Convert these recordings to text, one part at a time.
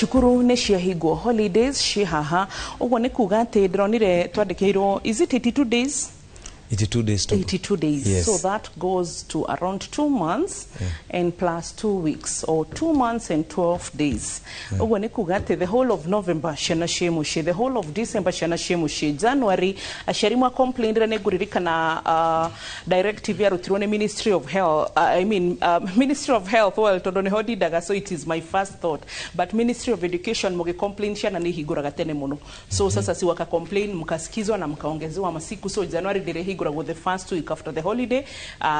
Cukuru nĩ ciahingwo, holidays ciĩ haha. Ũguo nĩ kuga atĩ ndĩronire twandĩkĩirwo, is it 82 days? 82 days to go. 82 days. Yes. So that goes to around 2 months and plus 2 weeks, or 2 months and 12 days. Ũguo nĩ kuga atĩ the whole of November ciana ciĩ mũciĩ, the whole of December ciana ciĩ mũciĩ. January aciari mwa complainire. Nĩ ngũririkana directive yarutirwo nĩ Ministry of Health, I mean, Ministry of Health, well, tondũ nĩho ndindaga, so it is my first thought, but Ministry of Education mũgĩ complain ciana nĩ ihingũraga tene mũno. So sasa si waka complain, mkasikizwa na mkaongezewa masiku. So January ndĩrĩhingũragwo the first week after the holiday,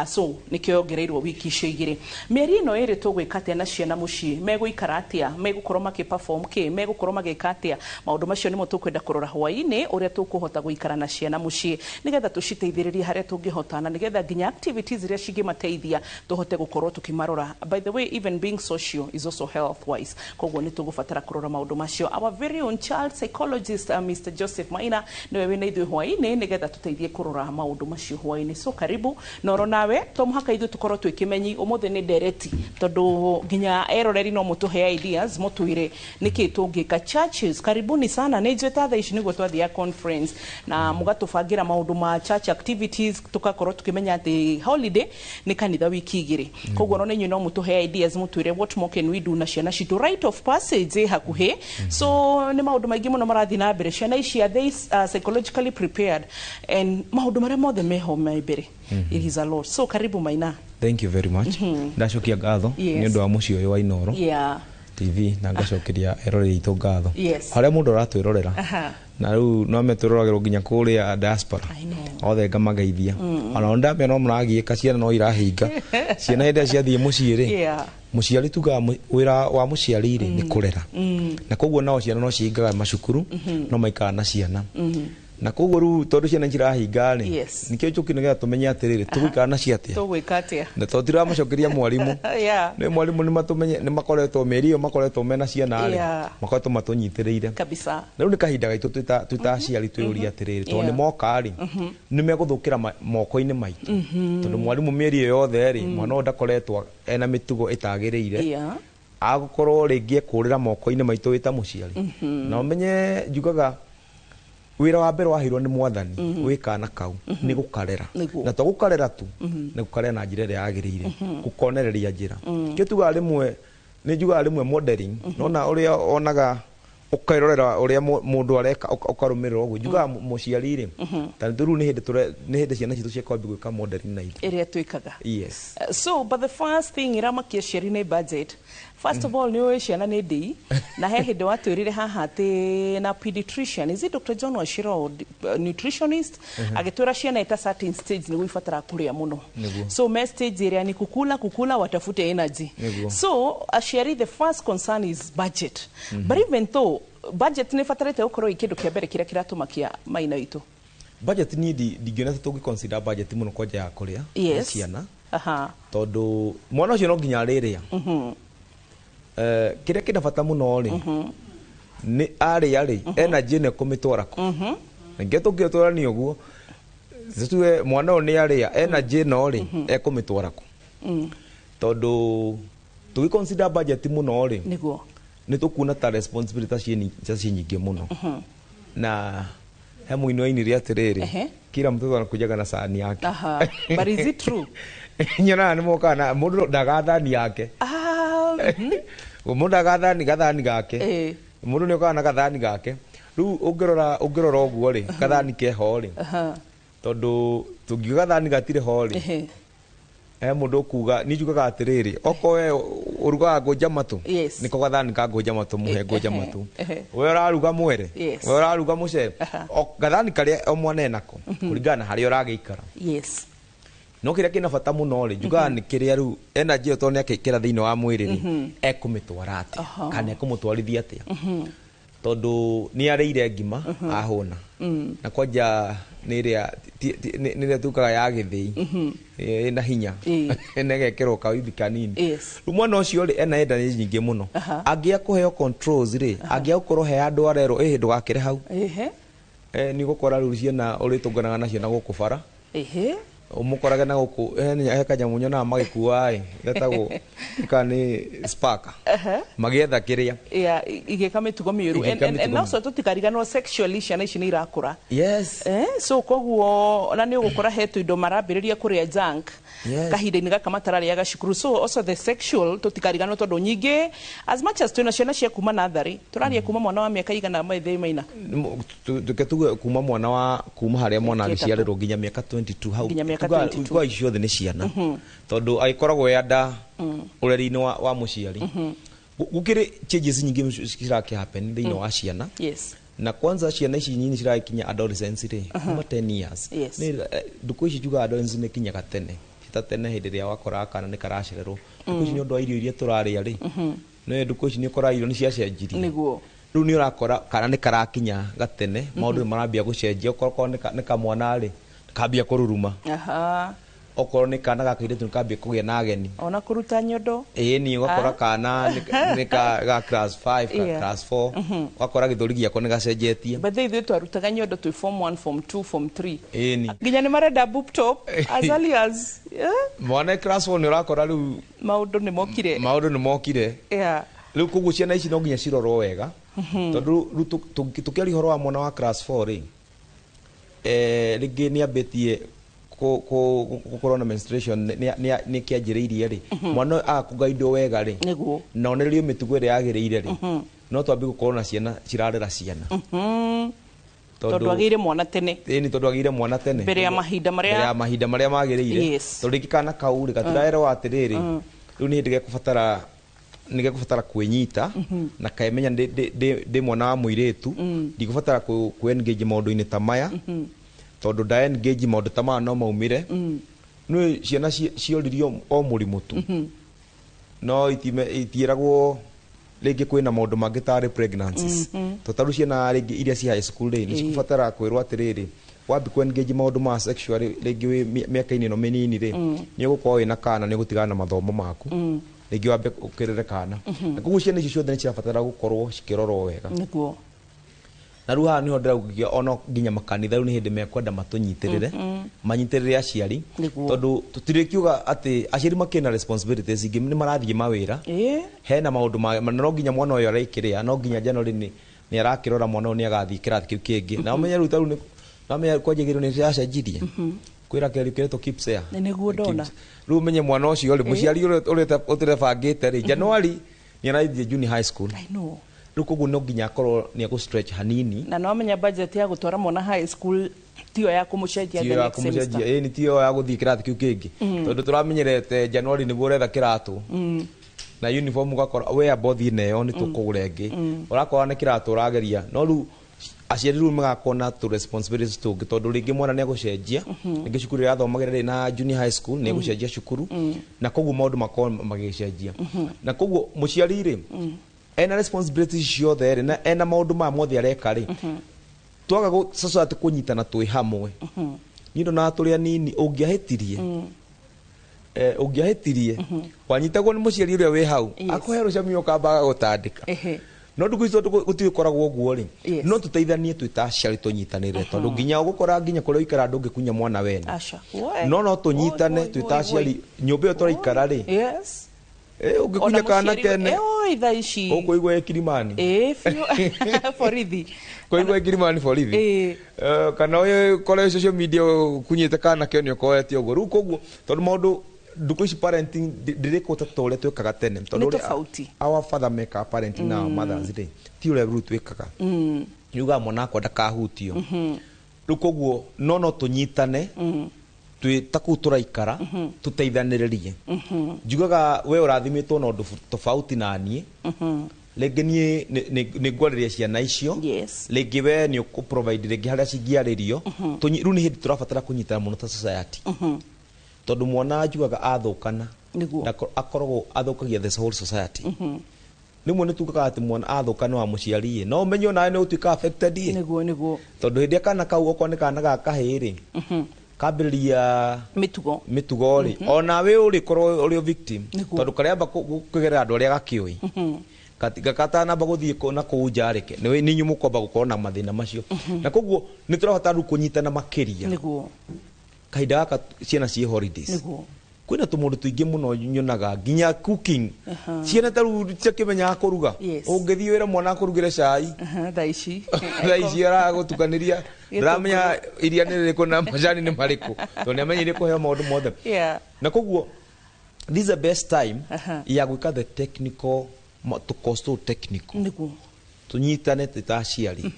so nĩkĩo yongereirwo wiki icio igĩrĩ. Mĩeri ĩno ĩrĩ tũgwĩka atĩa na ciana mũciĩ? Megũikara atĩa? Megũkorwo makĩ perform kĩ? Megũkorwo magĩka atĩa? Maũndũ macio nĩmo tũkwenda kũrora hwaĩ-inĩ, ũrĩa tũkũhota gũikara na ciana mũciĩ nĩgetha tũciteithĩrĩrie harĩa tũngĩhota, na nĩgetha nginya activities iria cingĩmateithia tũhote gũkorwo tũkĩmarora. By the way, even being social is also health wise, koguo nĩ tũgũbatara kũrora maũndũ macio. Our very own child psychologist, Mr Joseph Maina, nĩwe wĩna ithuĩ hwaĩ-inĩ nĩgetha tũteithie kũrora maũndũ macio hwaĩ-inĩ. So karibu noro nawe. To mũhaka ithuĩ tũkorwo twĩ kĩmenyi. Ũmũthĩ nĩ ndereti, tondũ nginya eroreri no mũtũhe ideas, mũtwĩre nĩkĩ tũngĩka. Churches, karibuni sana. Nĩ njũĩ ta thaa ici nĩguo twathiĩa conference na mũgatũbangĩra maũndũ ma church activities, tũgakorwo tũkĩmenya atĩ holiday nĩ kanitha wiki igĩrĩ. Koguo no inyuĩ no mũtũhe ideas, mũtwĩre what more can we do na ciana citũ. Rite of passage ĩ hakuhĩ, so nĩ maũndũ maingĩ mũno marathiĩ na mbere. Ciana ici, are they psychologically prepared? And maũndũ marĩa mothe meho me mbere, it is a lot. So karibu, Maina. Thank you very much. Ndacokia ngatho nĩ ũndũ wa mũciĩ ũyũ wa Inoro TV, na ngacokeria eroreri aitũ ngatho harĩa mũndũ aratwĩrorera. Na rĩu no metwĩroragĩrwo nginya kũrĩa diaspora. I know. Othe ngamageithia. Ona ndamenya no mũragiĩka, ciana no irahinga. Ciana hĩndĩ ĩrĩa ciathiĩ mũciĩ rĩ, mũciari tugaga wĩra wa mũciari rĩ nĩ kũrera, na koguo nao ciana no cihingaga macukuru, no maikara na ciana, na koguo rĩu tondũ ciana cirahinga rĩ, nĩkĩo njũki nĩgetha tũmenye atĩrĩrĩ, tũgũikara nacio atĩa? Tũgwĩka atĩa? Na tondũ tiramacokeria mwarimũ, nĩ mwarimũ nĩ matũmenye nĩ makoretwo mĩeri ĩyo makoretwo mena ciana rĩ, makoretwo matũnyitĩrĩire. Na rĩu nĩ kahinda gaitũ twĩ ta aciari twĩyũrie atĩrĩrĩ, tondũ nĩ moka rĩ, nĩ megũthũkĩra moko-inĩ maitũ, tondũ mwarimũ mĩeri ĩyo yothe rĩ, mwana ũyũ ndakoretwo ena mĩtugo ĩtagĩrĩire, agũkorwo rĩngĩ ekũrĩra moko-inĩ maitũ wĩ ta mũciari. Na ũmenye njugaga wĩra wa mbere waheirwo nĩ Mwathani wĩ kana kau nĩ gũkarera. Na to gũkarera tu, nĩ gũkarera na njĩra ĩrĩa yagĩrĩire, gũkonereria njĩra. Kĩo tugaga rĩmwe, nĩ njugaga rĩmwe modeling, nona ũrĩa onaga ũkerorera ũrĩa mũndũ areka, ũkarũmĩrĩra ũguo. Njugaga mũciari rĩ, ta rĩu nĩ hĩndĩ nĩ hĩndĩ ciana citũ ciakwambia gwĩka modeling na ithuĩ. Ĩrĩa twĩkaga. Yes. So but the first thing ĩramakia aciari nĩ budget. First of all, nĩ ũĩ ciana nĩ ndĩi, na he hĩndĩ watwĩrire haha atĩ na pediatrician, is it Dr John Wachira or nutritionist, agĩtwĩra ciana ita certain stage nĩguo ibataraga kũrĩa mũno. So me stage ĩrĩa ni kukula kukula, watafute energy. So aciari, the first concern is budget. But even though budget nĩ ĩbatarĩte gũkorwo ĩ kĩndũ kĩa mbere kĩrĩa kĩratũmakia, Maina witũ. Budget, niĩ ndingĩona ta tũngĩ consider budget mũno kwanja ya kũrĩa ya ciana, tondũ mwana ũcio no nginya arĩrĩa. Kĩrĩa kĩna bata mũno rĩ, nĩ arĩa rĩ, energy ĩno ĩkũmĩtwara kũ? Na ningĩ tũngĩtwarania ũguo, tuge mwana ũyũ nĩ arĩa, energy ĩno rĩ, ekũmĩtwara kũ? Tondũ tũgĩ consider budget mũno rĩ, nĩ tũkuona ta responsibility ta ciĩ nyingĩ mũno. Na he mũini wainire atĩrĩrĩ, "Kila mtoto anakujaga na sahani yake." But is it true? Nyonaga nĩ mokaga na mũndũ ndaga thani yake. Mũndũ ndaga thani, gathani gake. Mũndũ nĩ okaga na gathani gake. Rĩu ũngĩrora ũguo rĩ, gathani keho rĩ, tondũ tũngiuga gathani gatirĩ ho rĩ, he mũndũ ũkuga. Niĩ njugaga atĩrĩrĩ, okorwo we ũrugaga ngũnja matũ, nĩko gathani ka ngũnja matũ, mũhe ngũnja matũ. We ũraruga mwere, we ũraruga mũcere, o gathani karĩa o mwana enako kũringana na harĩa ũragĩikara. No kĩrĩa kĩna bata mũno rĩ, njugaga nĩ kĩrĩa rĩu energy ĩyo, tondũ nĩ akĩingĩra thĩinĩ wa mwĩrĩ rĩ, ekũmĩtwara atĩa kana ekũmũtwarithia atĩa? Tondũ nĩ arĩire ngima ahũna, na kwanja nĩ ĩrĩa nĩ ĩrĩa tugaga ya gĩthĩi ĩna hinya na ĩgekĩrwo kawimbi kanini. Rĩu mwana ũcio rĩ, ena energy nyingĩ mũno. Angĩaga kũheo controls rĩ, angĩaga gũkorwo he handũ arerwo ĩhĩ ndũgakĩre hau, nĩ ũgũkora rĩu ciana ũrĩtũnganaga nacio na gũkũ bara. Umukorage na guku he kanyamũ nyonaga magĩkua ĩ getagwo kana nĩ spark magĩetha kĩrĩa. Yeah, igĩka mĩtugo mĩũru. Igĩka And mĩtugo also tũtikariganĩrwo sexually ciana ici nĩ irakũra. Yes. So koguo ona nĩ ũgũkora he tũindo marambĩrĩria kũrĩa junk kahinda-inĩ gaka matararĩaga cukuru. So also the sexual tũtikariganĩrwo tondũ nyingĩ as much as twĩna ciana cia kuma natharĩ tũraria kuma mwana wa mĩaka igana maithĩ maina. Tuke tuge kuma mwana wa kuma harĩa mwana Mĩaka ĩtatũ. agĩciarĩrwo nginya mĩaka 22 hau. Nginya mĩaka 22. Tuga icio ciothe nĩ ciana tondũ agĩkoragwo e anda ũreri-inĩ wa mũciari. Gũkĩrĩ changes nyingĩ cirakĩ happen thĩinĩ wa ciana. Yes. Na kwanza ciana ici nyinyi cirakinya adolescence rĩ kuma 10 years. Yes. Nĩ ndukũ ici njugaga adolescence nĩ kinyaga tene, ti ta tene hĩndĩ ĩrĩa wakoraga kana nĩ karacererwo. Ndukũ ici nĩ ũndũ wa irio iria tũrarĩa rĩ, nĩ ndukũ ici nĩ ũkoraga irio nĩ ciacenjirie. Nĩguo. Rĩu nĩ ũrakora kana nĩ karakinya gatene, maũndũ nĩ marambia gũcenjia. Okorwo nĩ kamwana rĩ, kambia kũruruma. Okorwo nĩ kana ga kairĩtu nĩ kambia kũgĩa na ageni. Ona kũruta nyondo. Ĩĩ ni ũgakora kana nĩ ga class 5 ka class 4, ũgakora gĩthũri gĩako nĩ gacenjetie. But ithuĩ twarutaga nyondo twĩ form 1, form 2, form 3. Ĩĩ ni. Nginya nĩ marenda boob top as early as, yeah? Mwana class 4 nĩ ũrakora rĩu maũndũ nĩ mokire. Maũndũ nĩ mokire. Rĩu koguo ciana ici no nginya cirorwo wega tondũ rĩu tũkĩaria ũhoro wa mwana wa class 4 rĩ, rĩngĩ nĩ ambĩtie gũkorwo na menstruation nĩ kĩanjĩrĩirie rĩ, mwana ũyũ agakũgaindwo wega rĩ Nĩguo. na onererio mĩtugo ĩrĩa yagĩrĩire rĩ, no twambie gũkorwo na ciana cirarera ciana. Tondũ agĩire mwana tene. Ĩni tondũ agĩire mwana tene. Mbere ya mahinda marĩa mbere ya mahinda marĩa magĩrĩire. Yes. Tondũ rĩngĩ kana kau rĩ gatiraerwo atĩrĩrĩ, rĩu nĩ hĩndĩ gekũbatara, nĩ gekũbatara kwĩnyita na kemenya ndĩ mwana wa mũirĩtu, ndikũbatara kũ engage maũndũ-inĩ ta maya, tondũ nda engage maũndũ ta maya no maumĩre. Nĩ ciana cioririo o mũrimũ tu, no itiĩragwo rĩngĩ kwĩna maũndũ mangĩ tarĩ pregnancies. To tarĩu ciana rĩngĩ iria ci high school rĩ, nĩ cikũbatara kwĩrwo atĩrĩrĩ, wambi kũ engage maũndũ ma sexual rĩngĩ wĩ mĩaka-inĩ ĩno mĩnini rĩ, nĩ ũgũkorwo wĩna kana nĩ ũgũtigana na mathomo maku, rĩngĩ wambe ũkĩrere kana. Na koguo ciana icio ciothe nĩ cirabatara gũkorwo cikĩrorwo wega. Nĩguo. Na rĩu haha nĩho ndĩraugia ona nginya makanitha rĩu nĩ hĩndĩ mekwenda matũnyitĩrĩre, manyitĩrĩre aciari. Nĩguo. Tondũ tũtirĩkiuga atĩ aciari makĩrĩ na responsibilities ingĩ, nĩ marathiĩ mawĩra, hena maũndũ no nginya mwana ũyũ arekĩrĩa, no nginya January nĩ arakĩrora mwana ũyũ nĩ agathiĩ kĩrathi kĩu kĩngĩ. Na ũmenye rĩu tarĩu na ũmenye kwanja igĩrĩ nĩ ciacenjirie, kwĩra kĩgerio kĩretwo KPSEA. Nĩ nĩguo ndona. Rĩu ũmenye mwana ũcio rĩ, mũciari ũrĩa ũtarebangĩte rĩ, January nĩ arathiĩ junior high school. I know. Rĩu koguo no nginya akorwo nĩ egũ stretch hanini. Na no amenya budget ya gũtwara mwana high school tiyo ya kũmũcenjia the tiyo ya next semester. Kũmũcenjia, ĩni tiyo ya gũthiĩ kĩrathi kĩu kĩngĩ, tondũ tũramenyerete January nĩguo ũretha kĩratũ na uniform, ũgakora we amba ũthiĩ nayo nĩ tũkũgũra ĩngĩ, ũrakora nĩ kĩratũ ũrageria. No rĩu aciari rĩu magakorwo na tũ responsibilities tũngĩ, tondũ rĩngĩ mwana nĩ egũcenjia, rĩngĩ cukuru ĩrĩa athomagĩra rĩ na junior high school nĩ egũcenjia cukuru, na koguo maũndũ makorwo magĩcenjia. Na koguo mũciari rĩ ena responsibilities ciothe rĩ, na ena maũndũ maya mothe areka rĩ, twaga society kũnyitana twĩ hamwe, niĩ ndonaga tũrĩ anini ũngĩahĩtirie, ũngĩahĩtirie wanyitagwo nĩ mũciari ũrĩa wĩ hau, akũhe rũcamio ũkamba gũtandĩka. No ndukũ ici tondũ gũtigĩkoragwo ũguo rĩ, no tũteithanie twĩ ta aciari, tũnyitanĩre, tondũ nginya ũgũkora nginya kũrĩa ũikara ndũngĩkunya mwana wene. Aca. Woi. No tũnyitane Woi, twĩ ta woi, aciari nyũmba ĩyo tũraikara rĩ, Yes. ũngĩkunya Ona kana mũciari kene oi thaa ici ũkũigua ĩ Kilimani. Ĩ biũ borithi. Kũigua ĩ Kilimani borithi. Kana ũyũ kore social media ũkunyĩte kana kĩo nĩ ũkoete ũguo. Rĩu koguo tondũ maũndũ ndukũ ici parenting ndĩrĩkwo ta ũrĩa twĩkaga tene, tondũ Nĩ ũrĩa tofauti. our father mekaga parenting na our mothers rĩ, ti ũrĩa rĩu twĩkaga. Yugaga mwana akwa ndakahutio. Rĩu koguo no tũnyitane twĩ ta kũu tũraikara, tũteithanĩrĩrie. Njugaga we ũrathimĩtwo na ũndũ tofauti na niĩ, rĩngĩ niĩ nĩ ngwarĩria ciana icio, rĩngĩ we nĩ ũkũ provide rĩngĩ harĩa cingĩarĩrio. Rĩu nĩ hĩndĩ tũrabatara kũnyitana mũno ta society, tondũ mwana njugaga athũkana akoragwo athũkagia the whole society. Rĩmwe nĩ tugaga atĩ mwana athũkana wa mũciari ĩ, no ũmenye onawe nĩ ũtuĩka affected ĩ. Nĩguo. Tondũ hĩndĩ ĩrĩa kana kau okorwo nĩ kana ga kahĩĩ rĩ, kambĩrĩria mĩtugo mĩtugo rĩ, onawe ũrĩkorwo ũrĩ o victim, tondũ karĩamba kũgerera andũ arĩa gakĩũĩ gatanamba gũthiĩ na kũu nja rĩ, nĩ inyuĩ mũkwamba gũkorwo na mathĩna macio. Na koguo nĩ tũrabatara rĩu kũnyitana makĩria. Nĩguo. Kahinda gaka ciana ciĩ holidays. Nĩguo. Kwĩna tũmaũndũ tũingĩ mũno nyonaga nginya cooking. Ciana ta rĩu ciakĩmenyaga kũruga. Ũngĩthiĩ wĩra mwana akũrugĩre cai. Thaa ici. Thaa ici aragũtukanĩria. Ndũramenya iria nĩ rĩrĩkũ na macani nĩ marĩkũ. Tondũ nĩ amenyeire kũheo maũndũ mothe. Na koguo this is the best time ya gwĩka the technical to course to technical. Nĩguo. Tũnyitane twĩ ta aciari.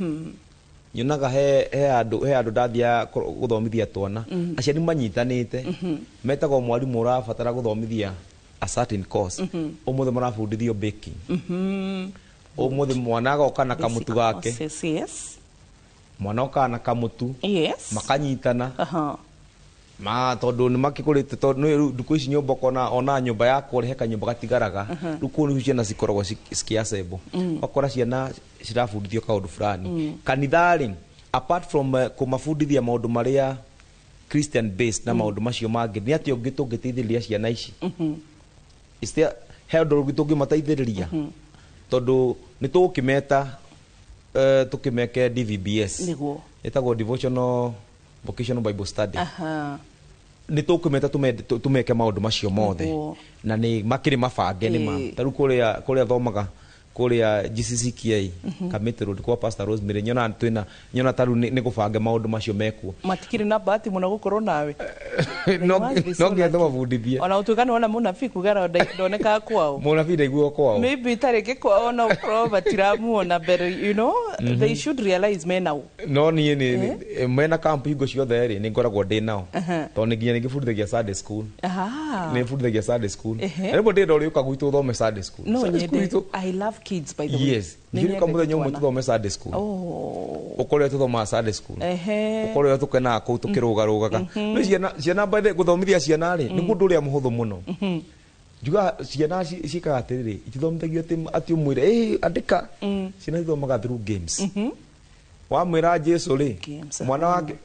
Nyonaga he andũ ndathiaga gũthomithia twana. Aciari manyitanĩte. Metagwo mwarimũ ũrabatara gũthomithia a certain course. Ũmũthĩ marabundithio baking. Ũmũthĩ mwana agoka na kamũtu gake. Yes. Mwana okaga na kamũtu. Yes. Makanyitana. Ma tondũ nĩ makĩgũrĩte tondũ nĩ ndukũ ici nyũmba ũkona ona nyũmba yakwo he kanyũmba gatigaraga. Rĩu kũu nĩcio ciana cikoragwo cikĩacembo. Ũgakora ciana cirabundithio kaũndũ fulani. Kanitha rĩ, apart from kũmabundithia maũndũ marĩa Christian based na maũndũ macio mangĩ, nĩ atĩa ũngĩ tũngĩteithĩrĩria ciana ici? Is there he ũndũ ũngĩ tũngĩmateithĩrĩria? Tondũ nĩ tũgũkĩmeta tũkĩmeke DVBS. Nĩguo. Ĩtagwo Devotional Vocational Bible Study. Nĩ tũkũmeta tũmeke maũndũ macio mothe. Na nĩ makĩrĩ mabange nĩ ma. Ta rĩu kũrĩa thomaga kũrĩa GCCKA Kamĩtĩ Road kwa Pastor Rosemary nyona twĩna nyona ta rĩu nĩ gũbange maũndũ macio mekuo. Matikĩrĩ na bahati mũno gũkorwo nawe. No nginya tũmabundithie. Ona ũtuĩka nĩ wona mũnabii kuga ndonekaga kwao. Mũnabii ndaiguaga kwao. Maybe tarĩngĩ kwao no ũkorwo matiramuona mbere, you know, they should realize mena. No niĩ nĩ mena camp hingo ciothe rĩ nĩ ngoragwo ndĩ nao. Tondũ nĩ nginya nĩngĩbundithagia Sunday school. Nĩ bundithagia Sunday school. Na rĩmwe ndĩrenda ũrĩũka gwitũ ũthome Sunday school. No nyende. I love kids, by the way. Yes. Nĩ mũthenya ũmwe tũthome Sunday school. Ũkorwo tũthomaga Sunday school. Ũkorwo tũkenaga kũu tũkĩrũgarũgaga. Nĩ ciana by the gũthomithia ciana rĩ nĩ ũndũ ũrĩa mũhũthũ mũno. Njugaga ciana ciĩkaga atĩrĩrĩ, itithomithagio atĩ ũmwĩre andĩka. Ciana ithomaga through games. Wamwĩra Jesu rĩ,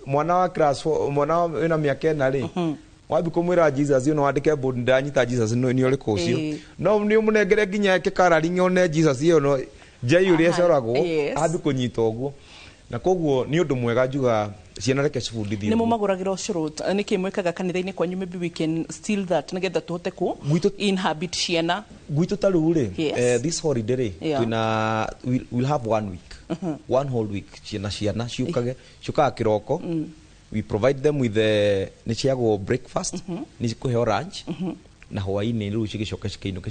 mwana wa class 4, mwana wĩna mĩaka ĩna rĩ, wathi kũmwĩra Jesus no andĩke board ndanyita Jesus nĩ ũrĩkũ ũcio. No nĩ ũmũnengere nginya eke coloring one Jesus ĩyo no J ũrĩa ĩcoragwo athi kũnyita ũguo. Na koguo nĩ ũndũ mwega njuga ciana reke cibundithio. Nĩ mũmagũragĩra ũcũrũ nĩkĩ mwĩkaga kanitha-inĩ kwanyu? Maybe we can steal that nĩgetha tũhote kũ inhabit ciana gwitũ. Ta rĩu rĩ, this holiday rĩ twĩna we'll have 1 week, one whole week ciana ciũkage ciũkaga kĩroko. We provide them with the nĩ ciagwo breakfast, nĩ cikũheo lunch na hwaĩ-inĩ rĩu cigĩcoka cikĩinũka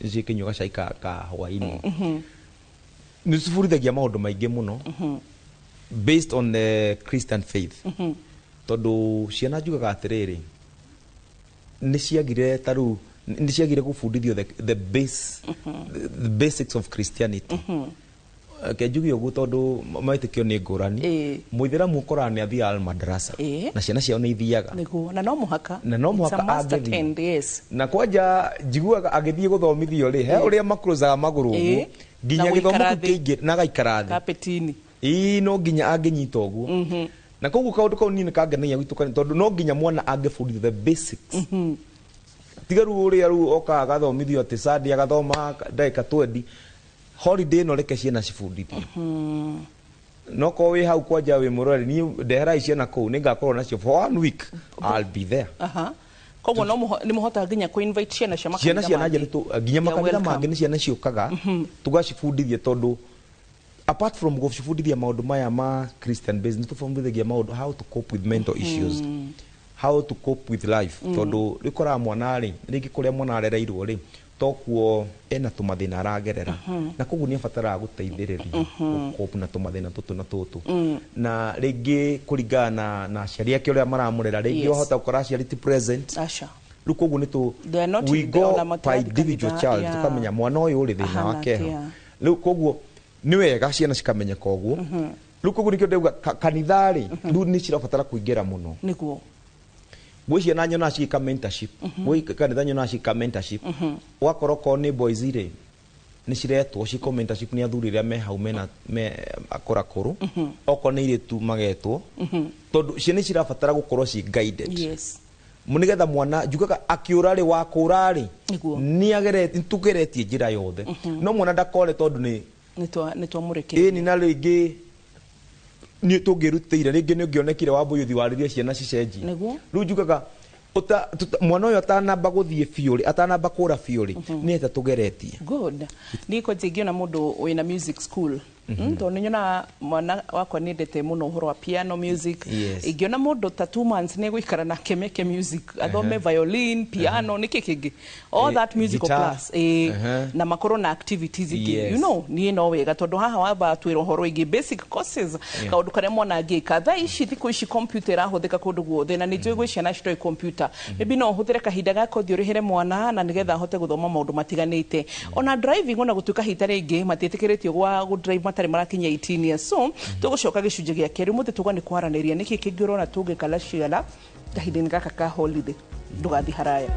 cikĩnyua gacai ka hwaĩ-inĩ. Nĩ cibundithagia maũndũ maingĩ mũno based on the Christian faith. Tondũ ciana njugaga atĩrĩrĩ, nĩ ciagire ta rĩu nĩ ciagire gũbundithio the base, the basics of Christianity. Ke njuge ũguo tondũ metĩkio nĩ ngũrani. Mũithĩramu ũkoraga nĩ athiaga madrasa na ciana ciao nĩ ithiaga. Nĩguo, na no mũhaka. Na no mũhaka angĩthiĩ. Na kwanja njiguaga agĩthiĩ gũthomithio rĩ, he ũrĩa makũrũcaga magũrũ ũguo nginya gĩthomo kĩu kĩingĩ na agaikara thĩ kapetini. Ĩĩ, no nginya angĩnyita ũguo. Na koguo kaũndũ kau niĩ nĩ kangenagia gwitũ kanitha tondũ no nginya mwana angĩbundithio the basics. Tiga rĩu ũrĩa rĩu okaga agathomithio atĩ Sunday agathoma ndagĩka 20. Holiday no reke ciana cibundithio. No korwo wĩ hau kwanja wĩ mũrori, niĩ ndeherai ciana kũu nĩ ngakorwo nacio for 1 week. I'll be there. Koguo no nĩ mũhotaga nginya kũ invite ciana cia makanitha ciana nginya makanitha mangĩ nĩ ciana ciũkaga tũgacibundithia tondũ apart from gũcibundithia maũndũ maya ma Christian based, nĩ tũbundithagia maũndũ how to cope with mental issues, how to cope with life. Tondũ rĩkoraga mwana rĩ, rĩngĩ kũrĩa mwana arereirwo rĩ, tokuo ena tũmathĩna aragerera. Na koguo nĩ abataraga gũteithĩrĩrio gũcope na tũmathĩna tũtũ na tũtũ. Na rĩngĩ kũringana na aciari ake ũrĩa maramũrera, rĩngĩ wahota gũkora aciari ti present. Rĩu koguo nĩ tũ we go by individual child, tũkamenya mwana ũyũ ũrĩ thĩna wake ho. Rĩu koguo nĩ wega ciana cikamenyeka ũguo. Rĩu koguo nĩkĩo ndauga kanitha rĩ, rĩu nĩ cirabatara kũingĩra mũno. Nĩguo. Gwĩ ciana nyonaga cigĩka mentorship. Gwĩ kanitha nyonaga cigĩka mentorship. Ũgakora okorwo nĩ boys rĩ, nĩ ciretwo ciĩkwo mentorship nĩ athuri arĩa me hau mena me akũrakũrũ. Okorwo nĩ airĩtu magetwo. Tondũ ciana cirabatara gũkorwo ci guided. Yes. Nĩgetha mwana njugaga akĩũra rĩ, wakũra rĩ, nĩ tũgeretie njĩra yothe. No mwana ndakore tondũ nĩ nĩ twamũrekereria. Ĩni na rĩngĩ Nĩ tũngĩrutĩire rĩngĩ nĩ ũngĩonekire Wambũi ũthiĩ warĩrie ciana cicenjie. Rĩu njugaga mwana ũyũ atanamba gũthiĩ biũ rĩ, atanamba kũra biũ rĩ, nĩ eta tũgeretie. Good. Niĩ kwanja ingĩona mũndũ wĩna music school, tondũ nĩ nyonaga mwana wakwa nĩendete mũno ũhoro wa piano music. Ingĩona mũndũ ta 2 months nĩ egũikara nake meke music, athome violin, piano, nĩkĩ kĩngĩ, all that musical guitar. Class, na makorwo na activities ingĩ. Niĩ no wega tondũ haha wamba twĩra ũhoro wĩgiĩ basic courses, kaũndũ karĩa mwana angĩka thaa ici. Thikũ ici computer ĩrahũthĩka kũndũ guothe, na nĩ njũĩ gwĩ ciana citoĩ computer. Maybe no ũhũthĩre kahinda gaka ũthiĩ ũrĩhĩre mwana na nĩgetha ahote gũthoma maũndũ matiganĩte, ona driving, ona gũtuĩka hita rĩngĩ matiĩtĩkĩrĩtio gwa gũ drive matarĩ marakinyia 18 years. So tũgũcoka gĩcunjĩ gĩa kerĩ ũmũthĩ tuga nĩ kwaranĩria nĩkĩ kĩngĩ ũrona tũngĩka na ciana kahinda-inĩ gaka ka holiday. Ndũgathiĩ haraya.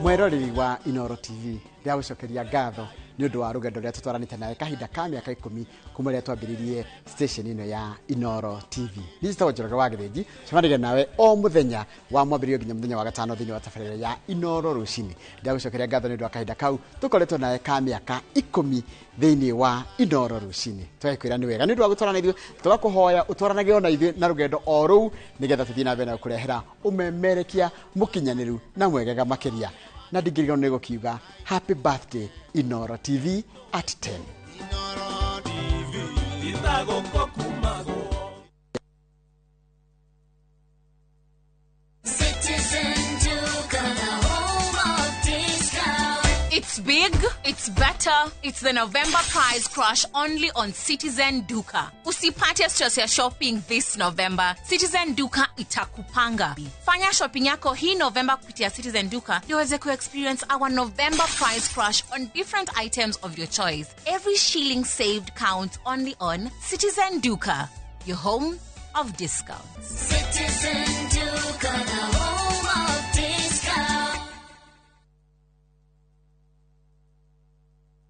Mweroreri wa Inoro TV, ndĩragũcokeria ngatho nĩ ũndũ wa rũgendo rũrĩa tũtwaranĩte nawe kahinda ka mĩaka 10 kuma rĩrĩa twambĩrĩirie station ĩno ya Inoro TV. Niĩ njĩtagwo Njoroge wa Gĩthĩnji, cemanagia nawe o mũthenya wa mwambĩrĩrio nginya mũthenya wa gatano thĩinĩ wa tabarĩra ya Inoro rũcinĩ. Ndĩragũcokeria ngatho nĩ ũndũ wa kahinda kau tũkoretwo nawe ka mĩaka 10 thĩinĩ wa Inoro rũcinĩ. Tũgakwĩra nĩ wega nĩ ũndũ wa gũtwarana ithuĩ, tũgakũhoya ũtwaranage ona ithuĩ na rũgendo o rũu nĩgetha tũthiĩ na mbere na gũkũrehera ũmemerekia mũkinyanĩru na mwegega makĩria. Na ndingĩriganĩrwo nĩ gũkiuga happy birthday, Inoro TV at 10. Inoro TV, itagũkũ kumagwo. Citizen Duka, the home of discount. It's big, it's better, it's the November price crash only on Citizen Duka. Usipate stress ya shopping this November. Citizen Duka itakupanga. Fanya shopping yako hii November kupitia Citizen Duka ndio uweze kuexperience our November price crash on different items of your choice. Every shilling saved counts only on Citizen Duka, your home of discounts. Citizen Duka, the home of discount.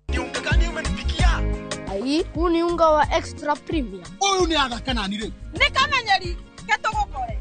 Ni unga gani umenipikia? Ai, huu ni unga wa Extra Premium. Ũyũ nĩ athaka nani rĩu? Nĩ kamenyeri ketũgũkore.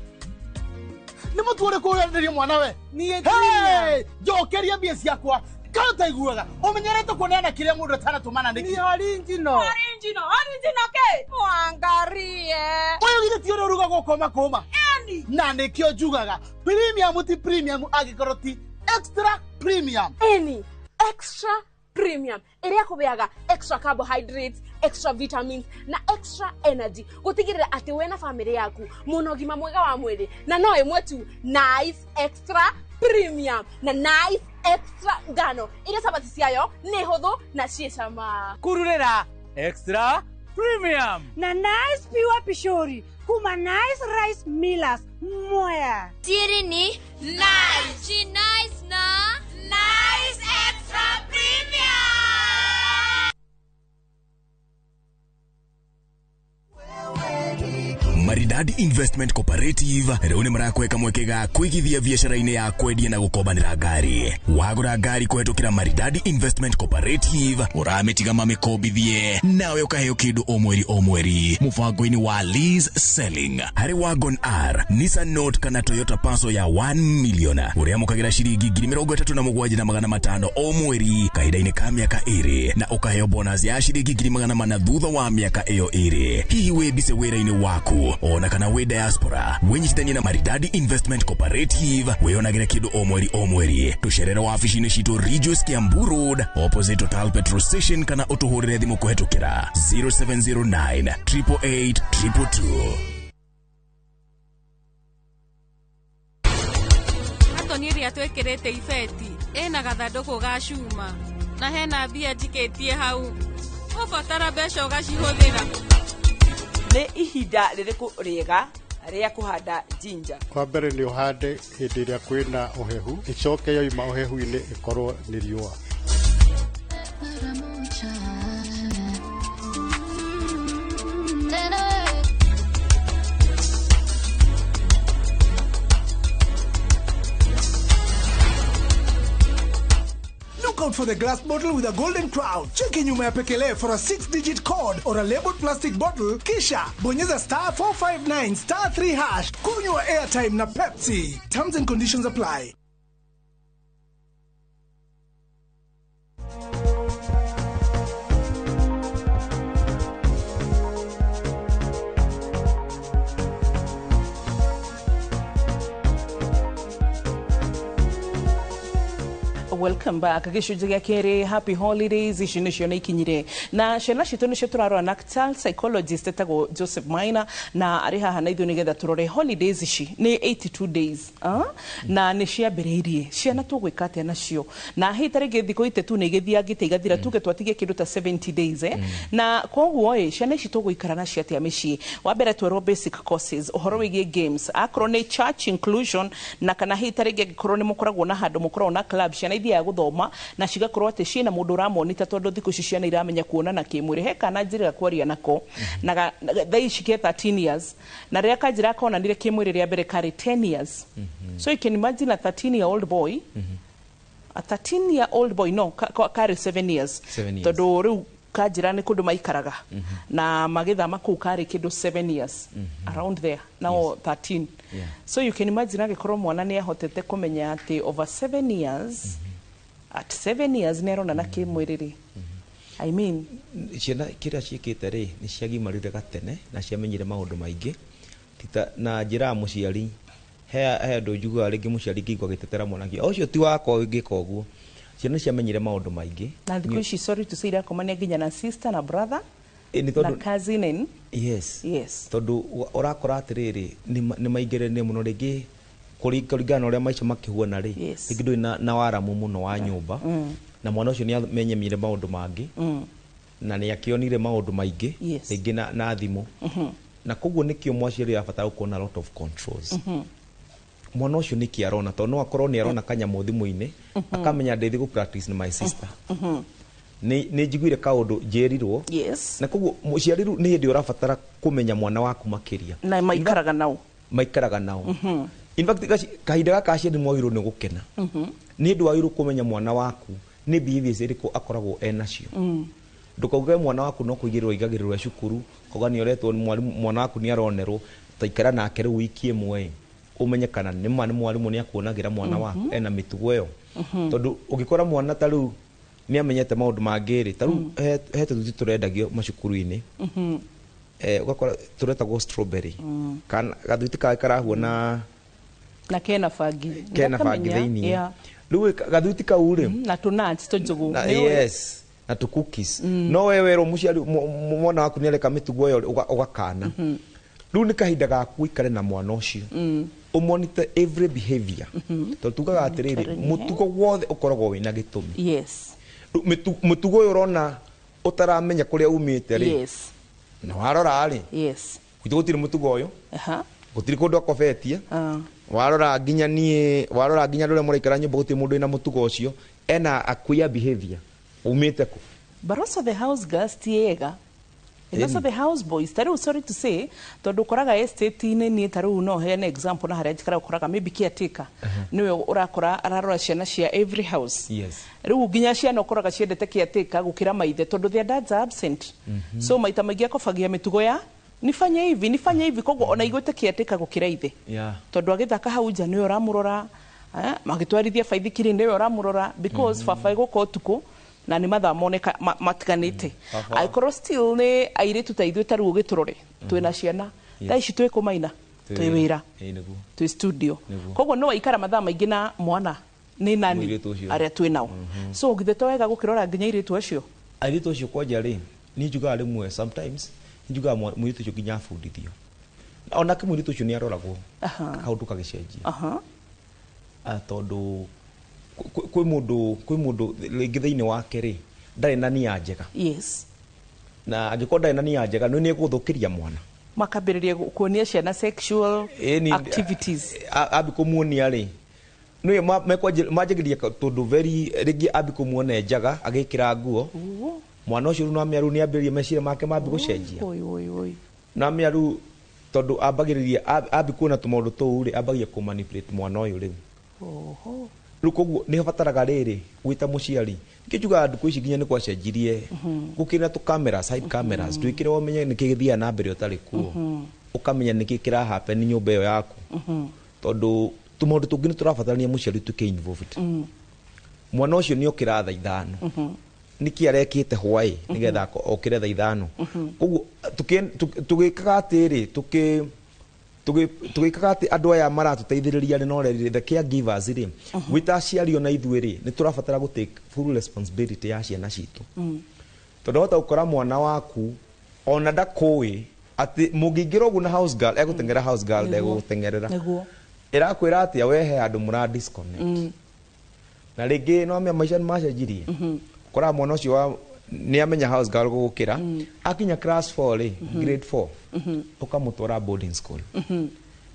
Nĩ mũtu ũrĩkũ ũrenderio mwana we? Niĩ. Hey, njokeria mbia ciakwa. Kana ũtaiguaga ũmenyerete kuoneana kĩrĩa mũndũ atanatũmana nĩkĩ? Ni original. Original, original ke? Mwangarie. Ũyũ githĩ ti ũrĩa ũrugagwo kũma kũma? Eni. Na nĩkĩo njugaga premium ti premium angĩkorwo ti Extra Premium. Eni, Extra Premium ĩrĩa kũbeaga extra carbohydrates, extra vitamins na extra energy gũtigĩrĩra atĩ we na famĩlĩ yaku mũna ũgima mwega wa mwĩrĩ, na no ĩmwe tu, Nice Extra Premium na Nice Extra ngano ĩrĩa cabaci ciayo nĩ hũthũ na ciĩ cama. Kururĩra Extra Premium. Na Nice Pure Pishori kuma Nice Rice Millers, Mwea. Siri ni nice. She nice na Nice Extra Premium. Maridadi Investment Cooperative rĩu nĩ marakweka mweke ga kũigithia biacara-inĩ ya kwendia na gũkombanĩra ngari. Wagũra ngari kũhetũkĩra Maridadi Investment Cooperative, ũramĩtiga mamĩkombithie nawe ũkaheo kĩndũ o mweri o mweri mũbango-inĩ wa lease selling. Harĩ Wagon R, Nissan Note kana Toyota Passo ya 1 million, ũrĩamũkagĩra ciringi 37,500 o mweri kahinda-inĩ ka mĩaka 2, na ũkaheo bonus ya ciringi 400,000 thutha wa mĩaka ĩyo 2. Hihi wĩ mbise wĩra-inĩ waku ona kana wĩ diaspora, wĩnyitithanie na Maridadi Investment Cooperative wĩonagĩre kĩndũ o mweri o mweri. Tũcerere wabici-inĩ citũ Ridgeways, Kiambu Road, opposite Total Petrol Station, kana ũtũhũrĩre thimũ kũhetũkĩra 0709 888 222. Katoni ĩrĩa twĩkĩrĩte ibeti ĩna gathandũkũ ga cuma na hena mbia njikĩtie hau, ũbatara mbeca ũgacihũthĩra. Nĩ ihinda rĩrĩkũ rĩega rĩa kũhanda ginger? Kwa mbere nĩ ũhande hĩndĩ ĩrĩa kwĩna ũhehu, ĩcoke yoima ũhehu-inĩ ĩkorwo nĩ riũa. Mara moja. Look out. for the glass bottle with a golden crown. Cheki nyuma ya pekele for a 6-digit code or a labeled plastic bottle, kisha bonyeza star 459 star 3 hash. Kunywa airtime na Pepsi. Terms and conditions apply. Welcome back. Gĩcunjĩ gĩa kerĩ, happy holidays. Ici nĩcio nĩ ikinyire na ciana citũ nĩcio tũrarora na child psychologist etagwo Joseph Maina, na arĩ haha na ithuĩ nĩgetha tũrore holidays ici nĩ 82 days, na nĩ ciambĩrĩirie. Ciana tũgwĩka atĩa nacio? Na hihi ta rĩngĩ thikũ itatu nĩ igĩthiangĩte igathira, tuge twatigie kĩndũ ta 70 days, na koguo ĩ ciana ici tũgũikara nacio atĩa mĩciĩ? Wa mbere twerwo basic courses, ũhoro wĩgiĩ games, akorwo nĩ church inclusion, na kana hihi ta rĩngĩ angĩkorwo nĩ mũkoragwo na handũ mũkoragwo na club, ciana ithiaga gũthoma na cigakorwo atĩ ciĩna mũndũ ũramonita, tondũ thikũ ici ciana iramenya kuonana kĩmwĩrĩ. He kana njĩraga kwaria nako na thaa ici ke 13 years, na rĩrĩa kanjĩra konanire kĩmwĩrĩ rĩa mbere karĩ 10 years. So you can imagine a 13 year old boy, a 13 year old boy, no, karĩ 7 years, tondũ rĩu kanjĩra nĩ kũndũ maikaraga na magĩthama kũu karĩ kĩndũ 7 years, around there now. Yes. 13. So you can imagine agĩkorwo mwana nĩ ahotete kũmenya atĩ over 7 years, at 7 years nĩ aronana kĩmwĩrĩ rĩ. I mean, ciana kĩrĩa ciĩkĩte rĩ, nĩ ciagimarire gatene na ciamenyire maũndũ maingĩ. Tita na njĩra ya mũciari, he andũ njugaga rĩngĩ mũciari ngĩigua agĩtetera mwana ũcio ti wakwa ngĩka ũguo. Ciana ciamenyire maũndũ maingĩ. Na thikũ ici, sorry to say, irakomania nginya na sister na brother na cousin and yes. Yes. Tondũ ũrakora atĩrĩrĩ, nĩ maingĩrĩire mũno rĩngĩ kũringana na ũrĩa maica makĩhuana rĩ, rĩngĩ ndũrĩ na waramu mũno wa nyũmba, na mwana ũcio nĩ amenyemire maũndũ mangĩ, na nĩ akĩonire maũndũ maingĩ rĩngĩ na thimũ, na koguo nĩkĩo mwaciari arabatara gũkorwo na lot of controls. Mwana ũcio nĩkĩ arona? Tondũ no akorwo nĩ arona kanyamũ thimũ-inĩ, akamenya ndĩthi gũ practice na my sister, nĩ njiguire kaũndũ njĩrirwo. Na koguo mũciari rĩu nĩ hĩndĩ ũrabatara kũmenya mwana waku makĩria. Na maikaraga nao. Maikaraga nao. In fact, kahinda gaka aciari mwagĩrĩirwo nĩ gũkena. Nĩ hĩndĩ wagĩrĩirwo kũmenya mwana waku nĩ behaviors ĩrĩkũ akoragwo enacio. Ndũkauge mwana waku no kũigĩrĩrwo aigagĩrĩrwo e cukuru, kauga nĩ oretwo mwana waku nĩ aronerwo, taikara nake rĩu wiki ĩmwe ũmenye kana nĩ ma nĩ mwarimũ nĩ akuonagĩra mwana waku ena mĩtugo ĩyo. Tondũ ũngĩkora mwana ta rĩu nĩ amenyete maũndũ mangĩ rĩ, ta rĩu he tũthuti tũrendagio macukuru-inĩ, ũgakora tũretagwo strawberry, kana gathuti karahuana na kena bangi, kena bangi thĩinĩ. Rĩu gathuti kau rĩ, na tũ nuts tũnjũgũ, yes, na tũ cookies. No we werwo mũciari mwana waku nĩ areka mĩtugo ĩyo ũgakana. Rĩu nĩ kahinda gaku ũikare na mwana ũcio, ũmonitor every behavior. Tondũ tugaga atĩrĩrĩ, mũtugo wothe ũkoragwo wĩna gĩtũmi. Yes. Mũtugo ũyũ ũrona ũtaramenya kũrĩa umĩte rĩ, na warora rĩ, gwitũ gũtirĩ mũtugo ũyũ, gũtirĩ kũndũ akobetie. Warora nginya niĩ, warora nginya andũ arĩa mũraikara nyũmba, gũtirĩ mũndũ wĩna mũtugo ũcio, ena a queer behavior umĩte kũ? But also the house girls ti ega. And also the house boys, tarĩu sorry to say, tondũ ũkoraga estate-inĩ, niĩ tarĩu no heane example na harĩa njikaraga, ũkoraga maybe caretaker nĩwe ũrakora ararora ciana cia every house. Rĩu nginya ciana ũkoraga ciendete caretaker gũkĩra maithe, tondũ their dads are absent. So maita maingĩ akobagia mĩtugo ya nifanye hivi, nifanye hivi, koguo ona igwĩte caretaker gũkĩra ithe. Tondũ agĩthaka hau nja nĩwe ũramũrora, magĩtwarithia baithikiri nĩwe ũramũrora, because baba egũka ũtukũ na nĩ mathaa moneka matiganĩte. Angĩkorwo still nĩ airĩtu ta ithuĩ, ta rĩu ũgĩtũrore twĩna ciana thaa ici, twĩ kũmaina, twĩ wĩra, twĩ studio, koguo no waikara mathaa maingĩ na mwana nĩ nani arĩa twĩ nao. So githĩ to wega gũkĩrora nginya airĩtu acio? Airĩtu acio kwanja rĩ, niĩ njugaga rĩmwe sometimes njugaga mũirĩtu ũcio nginya abundithio, onake mũirĩtu ũcio nĩ aroragwo kaũndũ gagĩcenjia, tondũ kwĩ mũndũ rĩngĩ thĩinĩ wake rĩ ndarĩ na nia njega. Yes. Na angĩkorwo ndarĩ na nia njega nĩ egũthũkĩria mwana, makambĩrĩria kuonia ciana sexual activities. Ambi kũmuonia rĩ, nĩ manjagĩrĩria tondũ very rĩngĩ ambi kũmuona njaga agĩkĩra nguo, mwana ũcio rĩu no amenya rĩu nĩ ambĩrĩria meciria make mambi gũcenjia. Na amenya rĩu tondũ ambagĩrĩria ambi kuona tũmaũndũ tũu rĩ, ambagia kũmanipulate mwana ũyũ rĩu. Rĩu koguo nĩ habataraga rĩrĩ gwĩta mũciari, nĩkĩo njugaga ndukũ ici nginya nĩ gwacenjirie, gũkĩrĩ na tũ cameras, side cameras, twĩkĩre ũmenye nĩkĩ gĩthiaga na mbere ũtarĩ kuo, ũkamenya nĩkĩ kĩra happen nyũmba ĩyo yaku, tondũ tũmaũndũ tũngĩ nĩ tũrabatarania mũciari ũtuĩke involved. Mwana ũcio nĩ okĩra thaa 5, nĩkĩ arekĩte hwaĩ nĩgetha okĩre thaa 5? Koguo tũgĩkaga atĩrĩ, tũgĩkaga atĩ andũ aya maratũteithĩrĩria rĩ, no rĩrĩ, the caregivers rĩ, gwĩta aciari ona ithuĩ rĩ, nĩ tũrabatara gũ take full responsibility ya ciana citũ, tondũ wahota gũkora mwana waku ona ndakũĩ atĩ mũngĩingĩra ũguo na house girl, egũteng'era house girl, ndegũgũteng'erera. Ĩrakwĩra atĩa we he handũ mũra disconnect, na rĩngĩ no amenya maica nĩ macenjirie. Ũkoraga mwana ũcio wa nĩ amenya house girl gũgũkĩra. Akinya class 4 rĩ, grade 4, ũkamũtwara boarding school,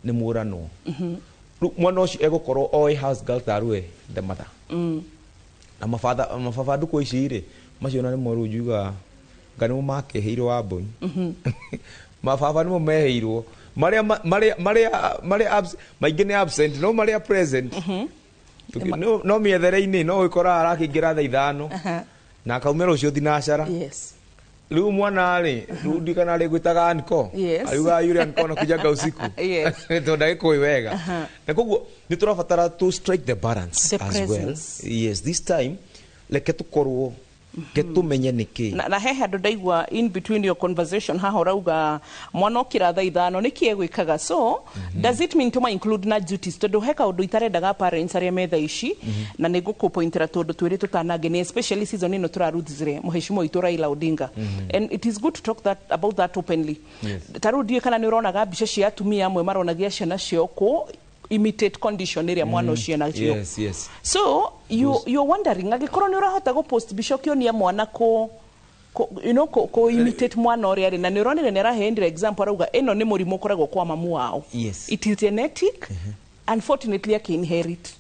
nĩ mũranwo. Rĩu mwana ũcio egũkorwo oĩ house girl tarĩ the mother. Na mabatha mababa ndukũ ici rĩ, macio na nĩmo rĩu njugaga nga nĩmo makĩheirwo wa mbũi, mababa nĩmo meheirwo marĩa marĩa maingĩ nĩ absent, no marĩa present no mĩethere-inĩ, no wĩkoraga arakĩingĩra thaa 5 na akaumĩra rũciũ thinacara. Rĩu mwana rĩ, rĩu ndikana rĩ gwĩtaga anko, ariuga yule anko nakujaga usiku, tondũ ndagĩkũĩ wega. Na koguo nĩ tũrabatara to strike the balance The as well. presence. Yes, this time reke tũkorwo ke tũmenye nĩkĩ. Na he handũ ndaigua in between your conversation haha ũrauga mwana okĩra thaa 5 nĩkĩ egwĩkaga. So does it mean tũma include na duties? Tondũ he kaũndũ itarendaga parents arĩa metha ici, na nĩ ngũkũpointera tũndũ twĩrĩ tũtanangenia, especially season ĩno tũraruthire mũheshimiwa witũ Raila Odinga, and it is good to talk that, about that openly. Ta rĩu ndiũĩ kana nĩ ũronaga mbica cia atumia amwe maronagia ciana ciao kũ imitate condition ĩrĩa mwana ũcio enacio. Yes. So you're wondering angĩkorwo nĩ ũrahota gũ post mbica ũkĩonia mwana kũ you know kũ imitate mwana ũrĩa arĩ, na nĩ ũronire nĩ araheanire example, arauga ĩno nĩ mũrimũ ũkoragwo kwa mamu wao. It is genetic, unfortunately akĩ-inherit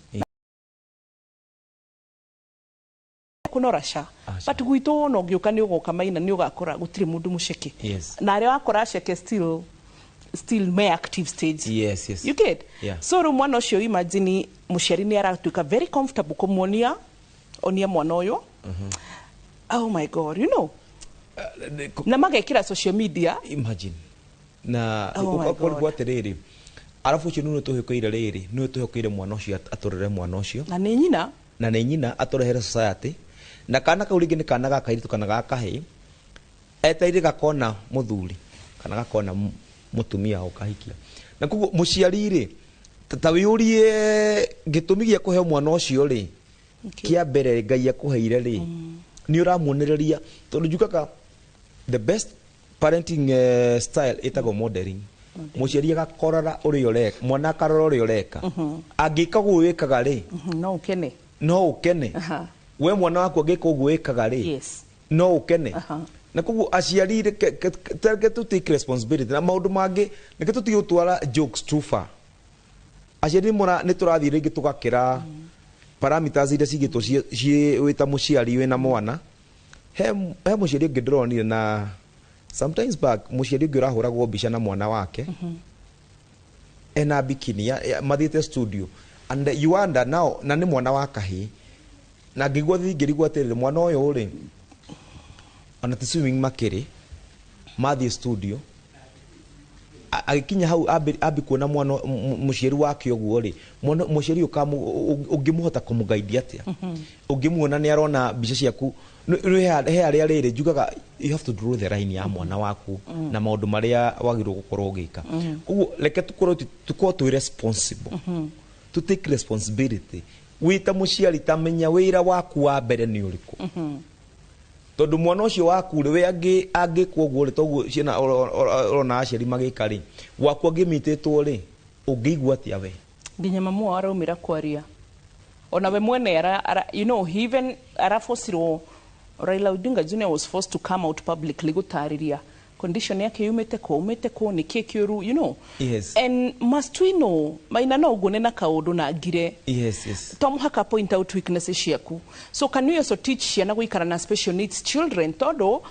kũnora ca, but gwitũ wona ũngĩũka nĩ ũgoka maina nĩ ũgakora gũtirĩ mũndũ mũceke, na arĩa wakora ceke still me active stage. Yes. You get? Yeah. So rĩu mwana ũcio, imagine mũciari nĩ aratuĩka very comfortable kũmuonia, onia mwana ũyũ, oh my God, na magekĩra social media. Imagine na Oh my God. ũkorwo atĩrĩrĩ, arabu ũcio nĩwe tũhĩkĩire rĩrĩ, nĩwe tũhĩkĩire mwana ũcio atũrere mwana ũcio. Na nĩ nyina. Na nĩ nyina atũrehere society, na kana kau rĩngĩ nĩ kana ga kairĩtu kana ga kahĩĩ, etereire gakona mũthuri kana gakona mũtumia ũkahikia. Na koguo mũciari rĩ, ta wĩyũrie gĩtũmi gĩa kũhe mwana ũcio rĩ, kĩa mbere Ngai akũheire rĩ, nĩ ũramuonereria? Tondũ njugaga the best parenting style ĩtagwo modeling. Mũciari agakorora ũrĩa ũreka, mwana akarora ũrĩa ũreka. Angĩka ũguo wĩkaga rĩ, No ũkene. No ũkene. We mwana waku angĩka ũguo wĩkaga rĩ, no ũkene. Na koguo aciari reke tũ take responsibility na maũndũ mangĩ, reke tũtige gũtwara jokes too far. Aciari nĩ tũrathiĩ rĩngĩ tũgakĩra parameters iria cigĩtwo ciĩ wĩ ta mũciari wĩna mwana. He mũciari ũngĩ ndĩronire na sometimes back, mũciari ũngĩ ũrahũragwo mbica na mwana wake ena bikini mathiĩte studio, and you wonder now, na nĩ mwana wa kahĩĩ. Na ngĩigua thiĩ ngĩrigwo atĩrĩrĩ, mwana ũyũ rĩ, ona ti swimming makĩrĩ mathiĩ studio, agĩkinya hau ambi kuona mwana mũciari wake ũguo rĩ, mwana mũciari ũngĩmũhota kũmũgaidia atĩa ũngĩmuona nĩ arona mbica ciaku? He harĩa rĩrĩ njugaga you have to draw the line ya mwana waku na maũndũ marĩa wagĩrĩirwo gũkorwo ũgĩka. Koguo reke tũkorwo twĩ responsible, to take responsibility. Wĩ ta mũciari, ta menya wĩra waku wa mbere nĩ ũrĩkũ, tondũ mwana ũcio waku rĩ, we angĩkwo ũguo rĩ, toguo ciana ũrona aciari magĩka rĩ, waku angĩmitĩtwo rĩ, ũngĩigua atĩa we? Nginya mamu wao araumĩra kwaria, ona we mwene ara, he even arabocirwo. Raila Odinga Jr was forced to come out publicly gũtarĩria condition yake yumĩte kũ, umĩte kũ, nĩkĩ kĩũru. And must we know maina no ũguo na kaũndũ na ngire yes. To mũhaka point out weaknesses ciaku. So can we also teach ciana gũikara na special needs children? Tondũ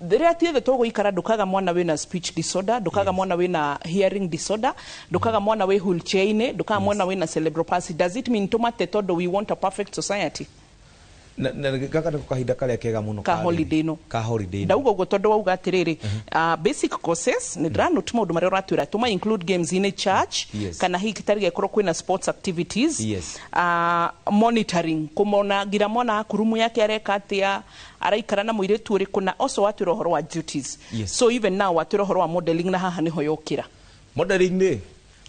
Rĩrĩa tiothe tũgũikara, ndũkaga mwana wĩna speech disorder, ndũkaga mwana wĩna hearing disorder, ndũkaga mwana wĩ wheelchair-inĩ, ndũkaga mwana wĩna cerebral palsy. Does it mean tũmate tondũ we want a perfect society? Na gaka nĩko kahinda karĩa kega mũno ka rĩrĩ. Holiday ĩno. Ka holiday ĩno. Ndauga ũguo tondũ wauga atĩrĩrĩ, basic courses nĩ ndĩranote maũndũ marĩa ũratwĩra tũma include games in a church kana hihi tarĩ gĩkorwo kwĩna sports activities, monitoring, kũmona ngira mwana aku rumu yake areka atĩa, araikara na mũirĩtu ũrĩkũ, na also watwĩra ũhoro wa duties. So even now watwĩra ũhoro wa modeling, na haha nĩho yokĩra. Modeling rĩ,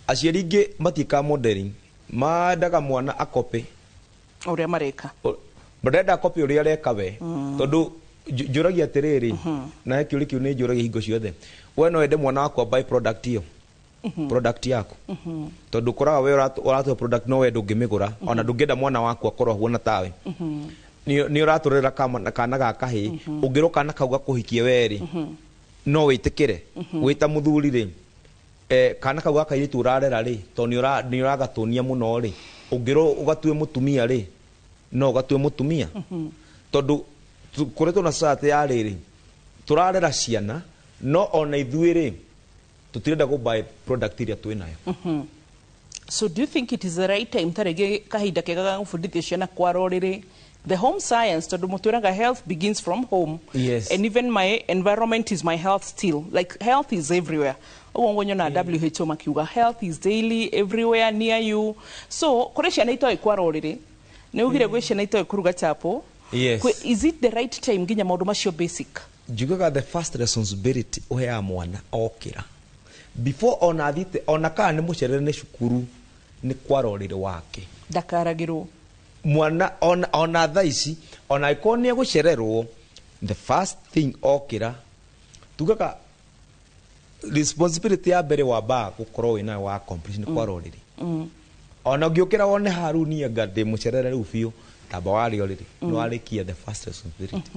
aciari ingĩ matiĩkaga modeling, mendaga mwana akope ũrĩa mareka. Ndenda copy ũrĩa areka we, tondũ njũragia atĩrĩrĩ, na he kĩũria kĩu nĩ njũragia hingo ciothe, we no wende mwana waku buy product ĩyo, product yaku? Tondũ ũkoraga we ũratũhe product no we ndũngĩmĩgũra, ona ndũngĩenda mwana waku akorwo ahuana tawe. Nĩ ũratũrĩra kana ga kahĩĩ, ũngĩrwo kana kau gakũhikie we rĩ, no wĩtĩkĩre wĩ ta mũthuri rĩ, kana kau ga kairĩtu ũrarera rĩ, tondũ nĩ ũragatũnia mũno rĩ, ũngĩrwo ũgatue mũtumia rĩ, no ũgatue mũtumia? Tondũ kũrĩ na society ya rĩrĩ tũrarera ciana, no ona ithuĩ rĩ, tũtirenda gũ buy product iria twĩ nayo. So do you think it is the right time, tarĩngĩ kahinda kega ga gũbundithia ciana kwara ũrĩrĩ, the home science, tondũ mũtwĩraga health begins from home? Yes. And even my environment is my health still, like health is everywhere. Ũguo ngũnyona WHO makiuga health is daily, everywhere near you. So kũrĩ ciana itoĩ kwara ũrĩrĩ, nĩ ugire gwĩ ciana itoĩ kũruga chapo. Yes. Is it the right time nginya maũndũ macio basic? Njugaga the first responsibility ũheaga mwana okĩra, before ona athiĩte, ona kana nĩ mũcerere nĩ cukuru, nĩ kwara ũrĩrĩ wake. Ndakaragĩrwo. Mwana ona thaa ici, ona angĩkorwo nĩ egũcererwo, the first thing okĩra, tugaga responsibility ya mbere wambaga gũkorwo wĩnayo wa accomplish nĩ kwara ũrĩrĩ. Ona ũngĩũkĩra wone haru niĩ anga ndĩ mũcerere rĩu biũ, tamba warĩa ũrĩrĩ, nĩ warĩkia the first responsibility.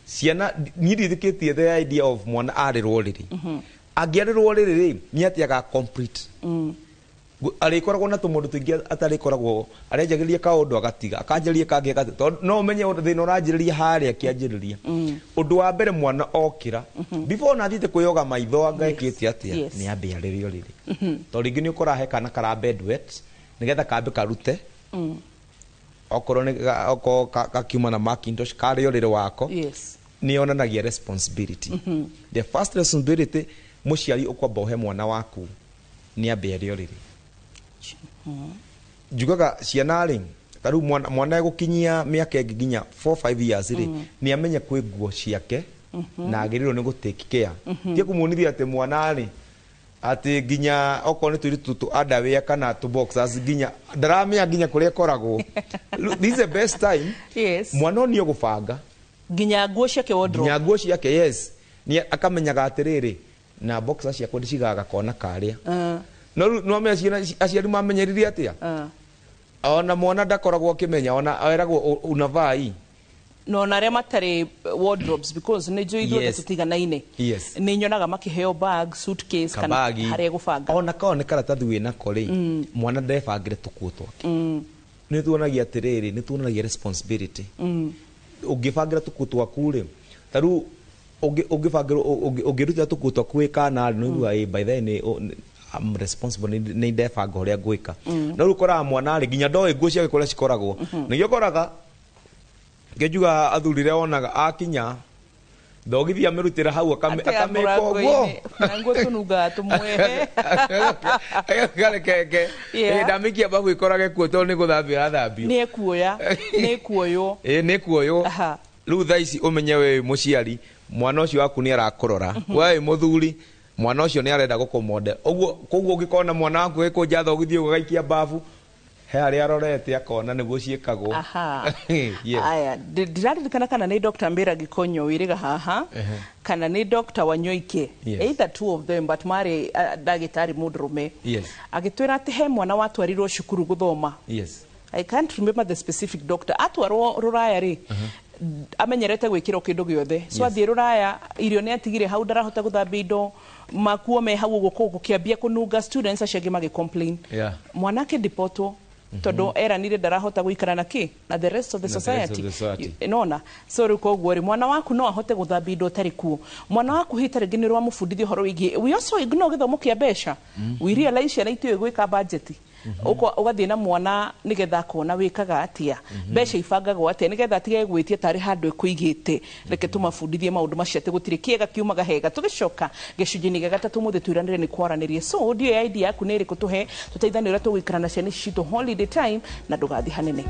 Ciana niĩ ndithikĩtie the idea of mwana arĩrwo ũrĩrĩ. Angĩarĩrwo ũrĩrĩ rĩ, nĩ atĩ aga complete arĩkoragwo na tũmaũndũ tũingĩ atarĩkoragwo arenjagĩrĩria kaũndũ agatiga, akanjĩrĩria kangĩ agatiga, tondũ no ũmenye ũndũ thĩna ũranjĩrĩria harĩa kĩanjĩrĩria. Ũndũ wa mbere mwana okĩra, before ona athiĩte kwĩyoga maitho anga ekĩte atĩa, nĩ ambe arĩre ũrĩrĩ, tondũ rĩngĩ nĩ ũkoraga he kana kara bedwet nĩgetha kambe karute, okorwo nĩ okorwo gakiuma na Macintosh, karĩa ũrĩrĩ wako. Nĩ yonanagia responsibility. The first responsibility mũciari ũkwamba ũhe mwana waku nĩ ambe arĩe ũrĩrĩ. Njugaga ciana rĩ, ta rĩu mwana egũkinyia mĩaka ĩngĩ nginya 4 5 years rĩ, nĩ amenye kwĩ nguo ciake na agĩrĩirwo nĩ gũ take care. Tie kũmuonithia atĩ mwana rĩ, atĩ nginya okorwo nĩ tũirĩtu tũ underwear kana tũ boxers, nginya ndaramenya nginya kũrĩa ĩkoragwo. Look, this is the best time mwana onio gũbanga nginya nguo ciake, wardrobe. Nginya nguo ciake, yes, nĩ akamenyaga atĩrĩrĩ, na boxers ciakwa ndĩcigaga gakona karĩa. No rĩu nĩwamenya ciana aciari mamenyeririe atĩa, ona mwana ndakoragwo akĩmenya, ona eragwo unavaa hii. No na arĩa matarĩ wardrobes, because nĩ njũĩ ithuothe tũtiganaine, nĩ nyonaga makĩheo bag, suitcase kana kabagi harĩa gũbanga. Ona kao nĩ karatathi wĩnako rĩ, mwana ndebangĩre tũkuo twake. Nĩ tuonagia atĩrĩrĩ, nĩ tuonagia responsibility. Ũngĩbangĩra tũkuo twaku rĩ, ta rĩu ũngĩbangĩrwo ũngĩrutĩra tũkuo twaku wĩ kana rĩ, nĩ ũiguaga by then I'm responsible, nĩ ndebanga ũrĩa ngwĩka. No rĩu ũkoraga mwana rĩ, nginya ndoĩ nguo ciake kũrĩa cikoragwo. Nĩkĩo ũkoraga ngĩnjuga athuri rĩrĩa wonaga akinya thogithi amĩrutĩra hau Atĩ akamĩka ũguo. Na nguo tũnungaga tũmwehe. Karekeke. Ndamĩikia babu ĩkorage kuo tondũ nĩ gũthambio ĩrathambio. Nĩ ekuoya, nĩ ekuoywo. Ĩĩ, nĩ kuoywo. Rĩu thaa ici ũmenye we wĩ mũciari, mwana ũcio waku nĩ arakũrora, we wĩ mũthuri, mwana ũcio nĩ arenda gũkũmonde ũguo. Koguo ũngĩkona mwana waku ĩkũnja thogithi ũguo agaikia babu, he harĩa arorete akona nĩguo ciĩkagwo. Yes. Aya, ndiraririkana kana nĩ Dr. Mbira Gikonyo wĩrĩga haha kana nĩ Dr. Wanyoike. Either two of them, but marĩ ndagĩtarĩ mũndũrũme. Agĩtwĩra atĩ he mwana watwarirwo cukuru gũthoma. I can't remember the specific doctor. Atwarwo rũraya rĩ, amenyerete gwĩkĩrwo kĩndũ gĩothe, so athiĩ rũraya irio nĩ atigire hau, ndarahota gũthambia indo, makuo me hau ũguo, kũu gũkĩambia kũnunga, students acio angĩ magĩ complain. Mwanake dipotwo. Tondu eranire ndarahota guikara na ki na the rest of the Na the rest of society. the society. Nona so riu koguo ri mwana waku no ahote guthambia indo ũtarĩ kuo. Mwana waku hita rĩngĩ nĩ rwamũbundithia ũhoro wĩgiĩ, we also ignore gĩthomo kĩa mbeca. We realize ciana itiũĩ gwĩka budget. Ũgathiĩ na mwana nĩgetha akona wĩkaga atĩa, mbeca ibangagwo atĩa, nĩgetha atige gwĩtia tarĩ handũ ĩkũigĩte. Reke tũmabundithie maũndũ macio atĩ gũtirĩ kĩega kiumaga hega. Tũgĩcoka gĩcunjĩ-inĩ gĩa gatatũ mũthĩ twĩranĩre nĩ kwaranĩria. So ndiũĩ idea yaku nĩ ĩrĩkũ, tũhe tũteithanie ũrĩa tũgũikara na ciana ici citũ holiday time na ndũgathiĩ hanene.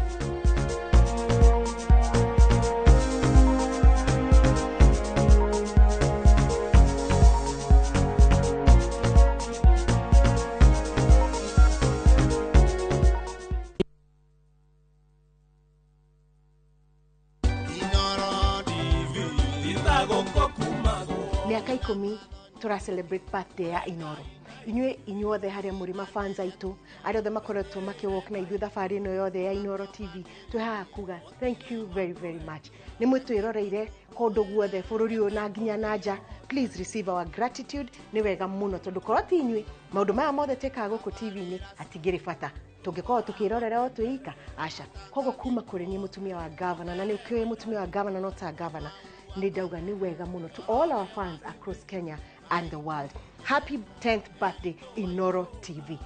Mĩaka 10 tũra celebrate birthday ya Inoro. Inyuĩ inyuothe harĩa mũrĩ mafans aitũ, arĩa othe makoretwo makĩwalk na ithuĩ thabarĩ ĩno yothe ya Inoro TV, twĩ haha kuga thank you very very much. Nĩ mwĩtwĩroreire kũndũ guothe bũrũri ũyũ na nginya na nja. Please receive our gratitude. Nĩ wega mũno tondũ korwo ti inyuĩ maũndũ maya mothe twĩkaga gũkũ TV-inĩ hatingĩrĩ bata, tũngĩkorwo tũkĩrorera o twĩ ika aca. Koguo kuma kũrĩ niĩ mũtumia wa gavana, na nĩ ũkĩũĩ mũtumia wa gavana no ta gavana, nĩ ndauga nĩ wega mũno to all our fans across Kenya and the world. Happy 10th birthday, Inoro TV.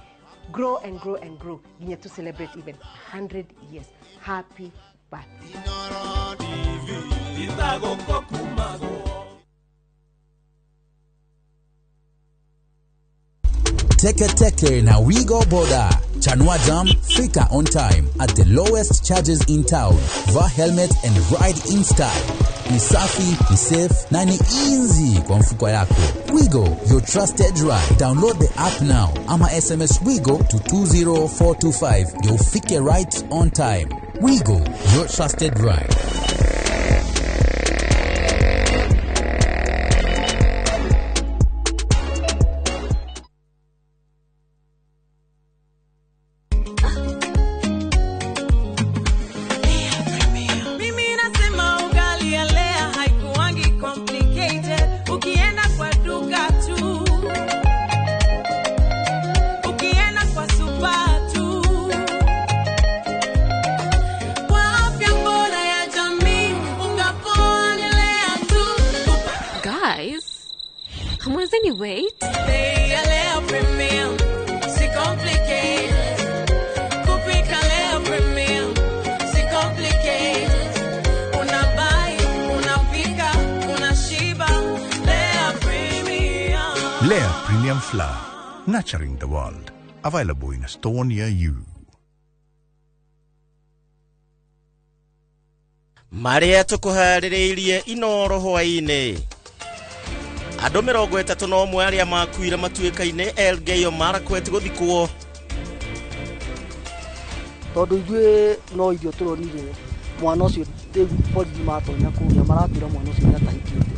Grow and grow and grow nginya to celebrate even 100 years. Happy birthday. Teke Teke na Wigo Boda. Chanua Jam, fika on time at the lowest charges in town. Vaa helmet and ride in style. Ni safi, ni safe na ni easy kwa mfuko yako. Wigo, your trusted ride. Download the app now ama SMS Wigo to 20425 ndio ufike right on time. Wigo, your trusted ride. Mimi nasema ugali ya Lea haikuangi complicated. Ukienda kwa duka tu, ukienda kwa super tu, kwa afya bora ya jamii, unga poa ni Lea tu. Guys, hamwezi ni wait? Bei ya Lea Premium si complicated. Kupika Lea Premium si complicated. Unabuy, unapika, unashiba. Lea Premium. Lea Premium Flour, nurturing the world. Available in a store near you. Marĩa tũkũharĩrĩirie Inoro hwaĩ-inĩ. Andũ 31 arĩa makuire matuĩka-inĩ Elgeyo Marakwet gũthikwo. Tondũ ithuĩ no irio tũronire mwana ũcio, rĩu borithi matonya kũrĩa maratwĩra mwana ũcio nĩ atahikĩte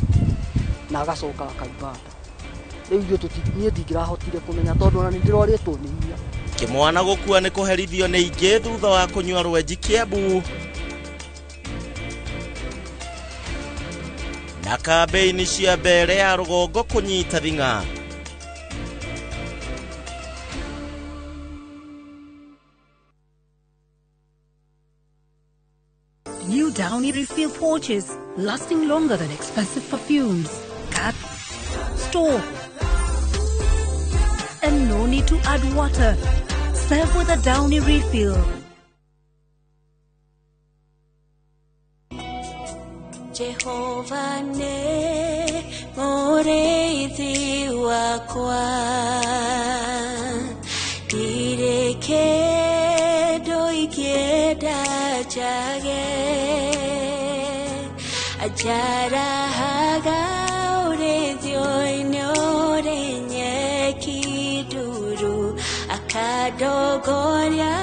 na agacoka akaimba nda. Rĩu ithuĩ niĩ ndingĩrahotire kũmenya tondũ ona nĩ ndĩrorĩtwo nĩ hinya. Kĩmwana gũkua nĩ kũherithio nĩ ingĩ thutha wa kũnyua rwenji Kiambu. Na kambĩini cia mbere ya rũgongo kũnyita thing'a. New Downy refill pouches, lasting longer than expensive perfumes. Cut, store, and no need to add water. Serve with a Downy refill. Jehova ne mũrĩithi wakwa, ndirĩ kĩndũ ingĩenda njage. Anjarahaga ũrĩithio-inĩ ũrĩ nyeki nduru, akandongoria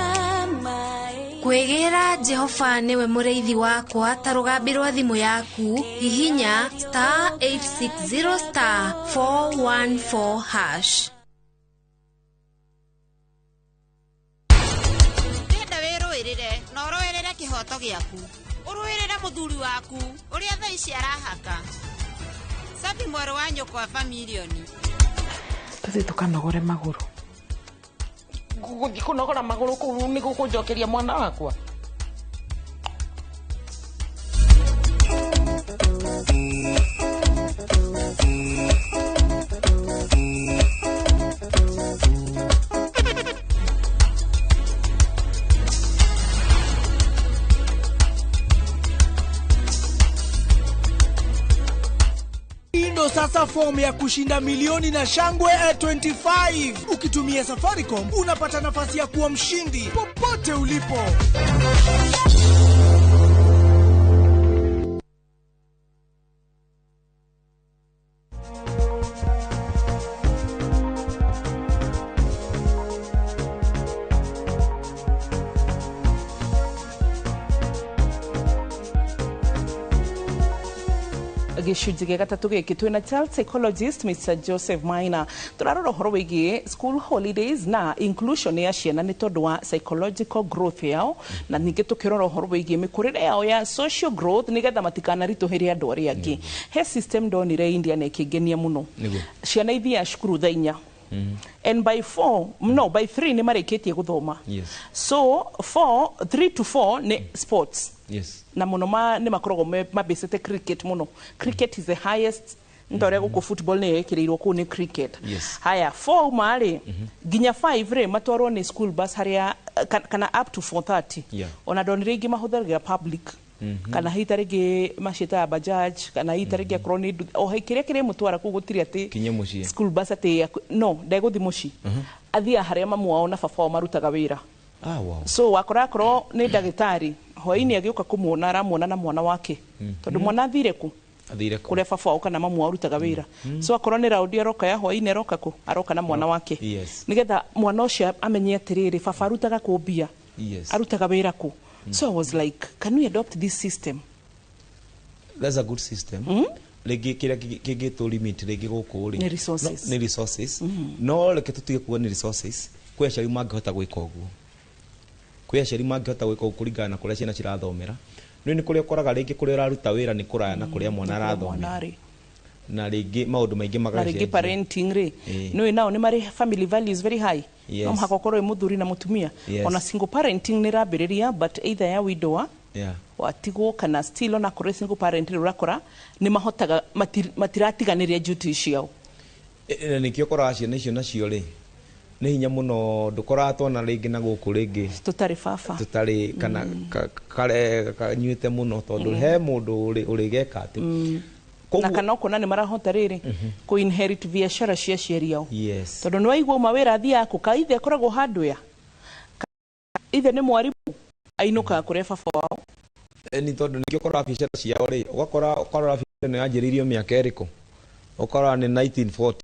maĩ. Kwĩgĩra Jehova nĩwe mũrĩithi wakwa ta rũgambi rwa thimũ yaku, hihinya star 860 star 414 hash. Ndĩrenda wĩrũĩrĩre na ũrũĩrĩre kĩhoto gĩaku, ũrũĩrĩre mũthuri waku ũrĩa thaa ici arahaka. Cabi mwerũ wa nyũkwa bamirioni. Tũthiĩ tũkanogore magũrũ. Gũthiĩ kũnogora magũrũ kũu nĩ gũkũnjokeria mwana wakwa. Hii ndo sasa fomu ya kushinda milioni na Shangwe at 25. Ukitumia Safaricom unapata nafasi ya kuwa mshindi popote ulipo. Gĩcunjĩ gĩa gatatũ gĩkĩ twĩna child psychologist Mr. Joseph Maina. Tũrarora ũhoro wĩgiĩ school holidays na inclusion ya ciana nĩ tondũ wa psychological growth yao, na ningĩ tũkĩrora ũhoro wĩgiĩ mĩkũrĩre yao ya social growth nĩgetha matikanaritũhĩre andũ arĩa angĩ. He system ndonire India na ĩkĩngenia mũno. Nĩguo. Ciana ithiaga cukuru thaa 4 and by 4, no, by 3 nĩ marĩkĩtie gũthoma. So 4, 3 to 4 nĩ sports. Na muno ma nĩ makoragwo mabĩcĩte cricket mũno. Cricket is the highest, nĩ ta ũrĩa gũkũ football nĩ ĩkĩrĩirwo kũu nĩ cricket. Haya, 4 uma rĩ nginya 5 rĩ matwarwo nĩ school bus harĩa kana up to 4:30. Ona ndonire ingĩ mahũthagĩra public, kana hihi ta rĩngĩ maciĩtaga bajaj, kana hihi ta rĩngĩ akorwo nĩ nduthi, o kĩrĩa kĩrĩmũtwara kũu, gũtirĩ atĩ Kinye mũciĩ. school bus atĩ no ndegũthiĩ mũciĩ, athiaga harĩa mamu wao na baba wao marutaga wĩra. Ah, wow. So wakora akorwo nĩ ndagĩtarĩ, hwaĩ-inĩ agĩũka kũmuona aramuona na mwana wake, tondũ mwana athire kũ? Athire kũ? Kũrĩa baba wao kana mamu wao arutaga wĩra. So akorwo nĩ raundi aroka ya hwaĩ-inĩ, aroka kũ? Aroka na mwana wake, nĩgetha mwana ũcio amenye atĩrĩrĩ, baba arutaga kũ mbia, arutaga wĩra kũ. So I was like, can we adopt this system? That's a good system. Rĩngĩ kĩrĩa kĩngĩtũ limit rĩngĩ gũkũ rĩ Nĩ resources. No, nĩ resources. No reke tũtige kuga nĩ resources. Kwĩ aciari mangĩhota gwĩka ũguo, kwĩ aciari mangĩhota gwĩka ũguo kũringana na kũrĩa ciana cirathomera. Nĩ nĩ kũrĩa ũkoraga rĩngĩ kũrĩa ũraruta wĩra nĩ kũraya na kũrĩa mwana arathomera, Mwana arĩ. Na rĩngĩ maũndũ maingĩ Na rĩngĩ magacenjia. parenting rĩ, nĩũĩ nao nĩ marĩ family values very high. No mũhaka ũkorwo wĩ mũthuri na mũtumia. Ona single parenting nĩ ĩrambĩrĩria, but either ya widower watigwo kana still ona korwo single parent rĩ, ũrakora nĩ mahotaga matiratiganĩria duty ciao. Na nĩkĩo ũkoraga ciana icio nacio rĩ nĩ hinya mũno, ndũkoraga twana rĩngĩ na gũkũ rĩngĩ tũtarĩ baba. Tũtarĩ kana kanyuĩte mũno, tondũ he mũndũ ũrĩgeka atĩ Na kana ũkona nĩ marahota rĩrĩ kũ inherit biacara cia aciari ao, tondũ nĩ waigua uma wĩra athiaga kũ, ka ithe akoragwo handũ ya ithe nĩ mwarimũ, ainũkaga kũrĩa baba wao. Nĩ tondũ nĩkĩo ũkoraga biacara ciao rĩ, ũgakora ũkarora biacara ĩno yanjĩrĩirio mĩaka ĩrĩkũ, ũkarora nĩ 1940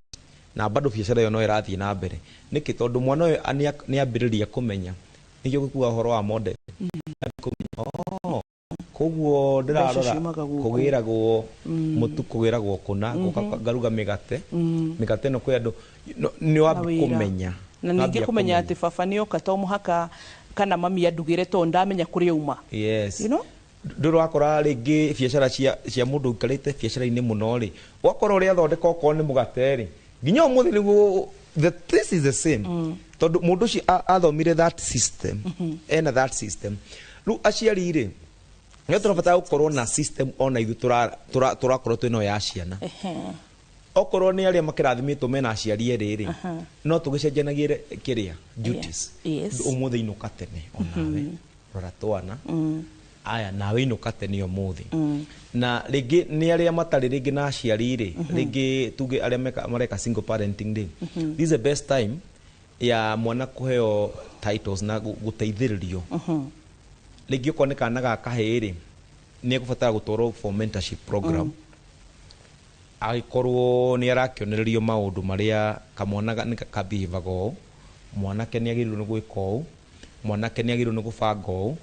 na bado biacara ĩyo no ĩrathiĩ na mbere. Nĩkĩ? Tondũ mwana ũyũ nĩ ambĩrĩria kũmenya, nĩkĩo gũkuga ũhoro wa model. Kũmenya, oh, koguo Mbeca ndĩrarora ciumaga gũkũ. Kũgĩragwo mũtu, kũgĩragwo kũna, ngoka ngaruga mĩgate, mĩgate ĩno kwĩ andũ nĩ Na wambi wĩra. kũmenya. Na ningĩ Wambia kũmenya atĩ baba nĩ oka, to mũhaka kana mami andugĩre, to ndamenya kũrĩa auma. You know? Ndũrĩ wakora rĩngĩ biacara cia mũndũ ũikarĩte biacara-inĩ mũno rĩ, ũgakora ũrĩa athondeka okorwo nĩ mũgate rĩ, nginya ũmũthĩ nĩguo the this is the same, tondũ mũndũ ũcio athomire that system, ena that system. Rĩu aciari rĩ, nĩ tũrabatara gũkorwo na system ona ithuĩ tũrakorwo twĩnayo ya ciana. Okorwo nĩ arĩa makĩrathimĩtwo mena aciari erĩ rĩ, no tũgĩcenjanagie kĩrĩa duties. Ũmũthĩ inũka tene onawe, rora twana aya, nawe inũka tene ũmũthĩ. Na rĩngĩ nĩ arĩa matarĩ rĩngĩ na aciari rĩ, rĩngĩ tuge arĩa mareka single parenting rĩ, this is the best time ya mwana kũheo titles na gũteithĩrĩrio. Rĩngĩ okorwo nĩ kana ga kahĩĩ rĩ, nĩ egũbatara gũtwarwo for mentorship program, agĩkorwo nĩ arakĩonererio maũndũ marĩa kamwana nĩ kabehavaga ũũ, mwanake nĩ agĩrĩirwo nĩ gwĩka ũũ, mwanake nĩ agĩrĩirwo nĩ gũbanga ũũ,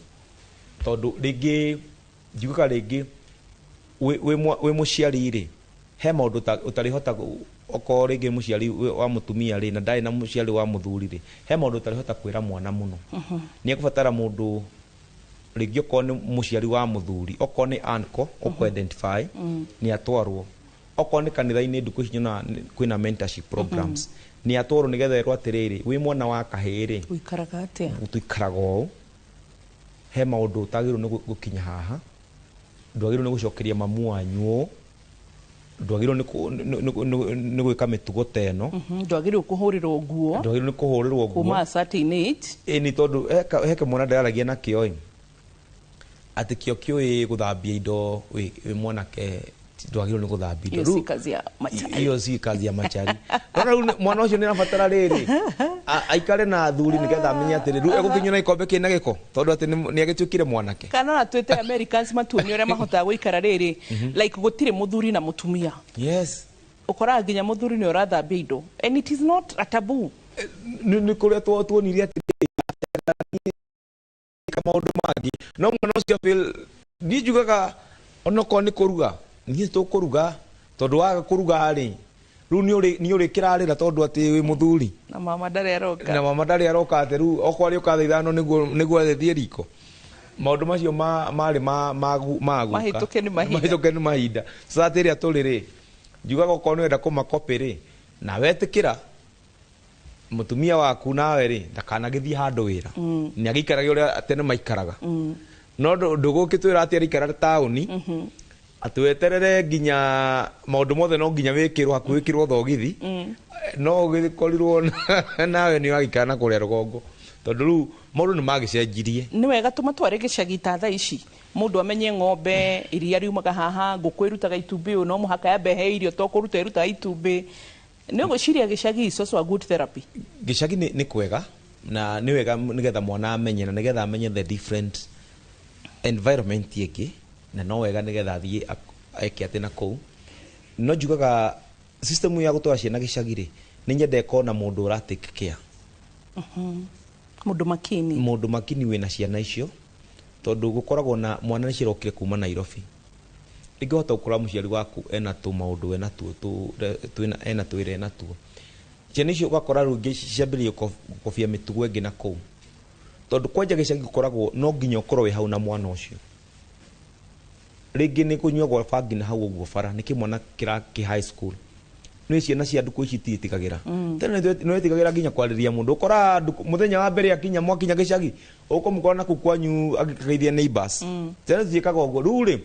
tondũ rĩngĩ njugaga rĩngĩ wĩ mũciari rĩ, he maũndũ ũtarĩhota okorwo rĩngĩ mũciari wa mũtumia rĩ na ndarĩ na mũciari wa mũthuri rĩ, he maũndũ ũtarĩhota kwĩra mwana mũno. Nĩ ekũbatara mũndũ rĩngĩ okorwo nĩ mũciari wa mũthuri, okorwo nĩ uncle ũkũ identify, nĩ atwarwo Okorwo nĩ kanitha-inĩ ndukũ ici nyonaga kwĩna mentorship programs, nĩ atwarwo nĩgetha erwo atĩrĩrĩ, wĩ mwana wa kahĩĩ rĩ, ũikaraga atĩa, tũikaraga ũũ, he maũndũ ũtagĩrĩirwo nĩ gũkinya haha, ndwagĩrĩirwo nĩ gũcokeria mamu wanyu ũũ, ndwagĩrĩirwo nĩ gwĩka mĩtugo ta ĩno, ndwagĩrĩirwo kũhũrĩrwo nguo, ndwagĩrĩirwo nĩ kũhũrĩrwo nguo kuma a certain age. Ĩ nĩ tondũ heke mwana ndĩraragia nakĩo ĩ, atĩ kĩo kĩũĩ gũthambia indo wĩ mwanake ndwagĩrĩirwo nĩ gũthambia indo. Hiyo si kazi ya machari. Hiyo si kazi ya machari. Nona rĩu mwana ũcio nĩ arabatara rĩrĩ aikare na athuri nĩgetha amenye atĩrĩ rĩu egũkinywo na gĩkombe kĩna gĩko tondũ atĩ nĩ agĩtuĩkire mwanake. Kana ona twĩte Americans matuonie ũrĩa mahotaga gũikara rĩrĩ, like gũtirĩ mũthuri na mũtumia. Yes. Ũkoraga nginya mũthuri nĩ ũrathambia indo and it is not a taboo. Nĩ kũrĩa tuonirie atĩ maũndũ mangĩ no mwana ũcio feel niĩ njugaga onokorwo nĩ kũruga niĩ tũkũruga tondũ waga kũruga rĩ rĩu nĩ ũrĩ kĩrarĩra tondũ atĩ wĩ mũthuri na mama ndarĩ aroka, na mama ndarĩ aroka atĩ rĩu okorwo arĩũka thaa ithano nĩguo agĩthiĩ riko. Maũndũ macio marĩ ma guka mahĩtũke nĩ mahinda, mahĩtũke nĩ mahinda. Society ĩrĩa tũrĩ rĩ njugaga okorwo nĩ wenda kũmakopĩ rĩ na wetĩkĩra mũtumia waku nawe rĩ ndakanagĩthiĩ handũ wĩra, nĩ agĩikarage ũrĩa tene maikaraga. No ndũgũkĩtwĩra atĩ araikara taũni atĩ weterere nginya maũndũ mothe no nginya wĩkĩrwo hakuhĩ wĩkĩrwo thogithi, no ũgĩkorirwo nawe nĩ wagĩikara na kũrĩa rũgongo tondũ rĩu maũndũ nĩ magĩcenjirie. Nĩ wega tũmatware gĩcagi ta thaa ici mũndũ amenye ng'ombe iria riumaga haha, ngũkũ ĩrutaga itumbĩ ũyũ no mũhaka yambe he irio to kũruta ĩrutaga itumbĩ. Nĩ ũgwĩciria gĩcagi is also a good therapy? Gĩcagi nĩ kwega na nĩ wega nĩgetha mwana amenye na nĩgetha amenye the different environment ĩngĩ, na no wega nĩgetha athiĩ eke atĩ na kũu. No njugaga system ya gũtwara ciana gĩcagi rĩ nĩ nyende ĩkorwo na mũndũ ũra take care, mũndũ makini, mũndũ makini wĩna ciana icio tondũ gũkoragwo na mwana nĩ cirokire kuma Nairobi. Rĩngĩ wahota gũkora mũciari waku ena tũmaũndũ ena tuo ena twĩra ena tuo. Ciana icio ũgakora rĩu ingĩ ciambĩrĩirie gũkobia mĩtugo ĩngĩ na kũu tondũ kwanja gĩcagi gũkoragwo no nginya ũkorwo wĩ hau na mwana ũcio. Rĩngĩ nĩ kũnyuagwo bangi na hau ũguo bara nĩkĩ mwana kĩ high school. Nĩ ciana cia ndukũ ici itiĩtigagĩra. Tene nĩ wetigagĩra nginya kwarĩria mũndũ ũkora mũthenya wa mbere akinya mwakinya gĩcagi ũkũmũkora na kũu kwanyu agĩkageithia neighbors. Ciana citiĩkaga ũguo. Rĩu rĩ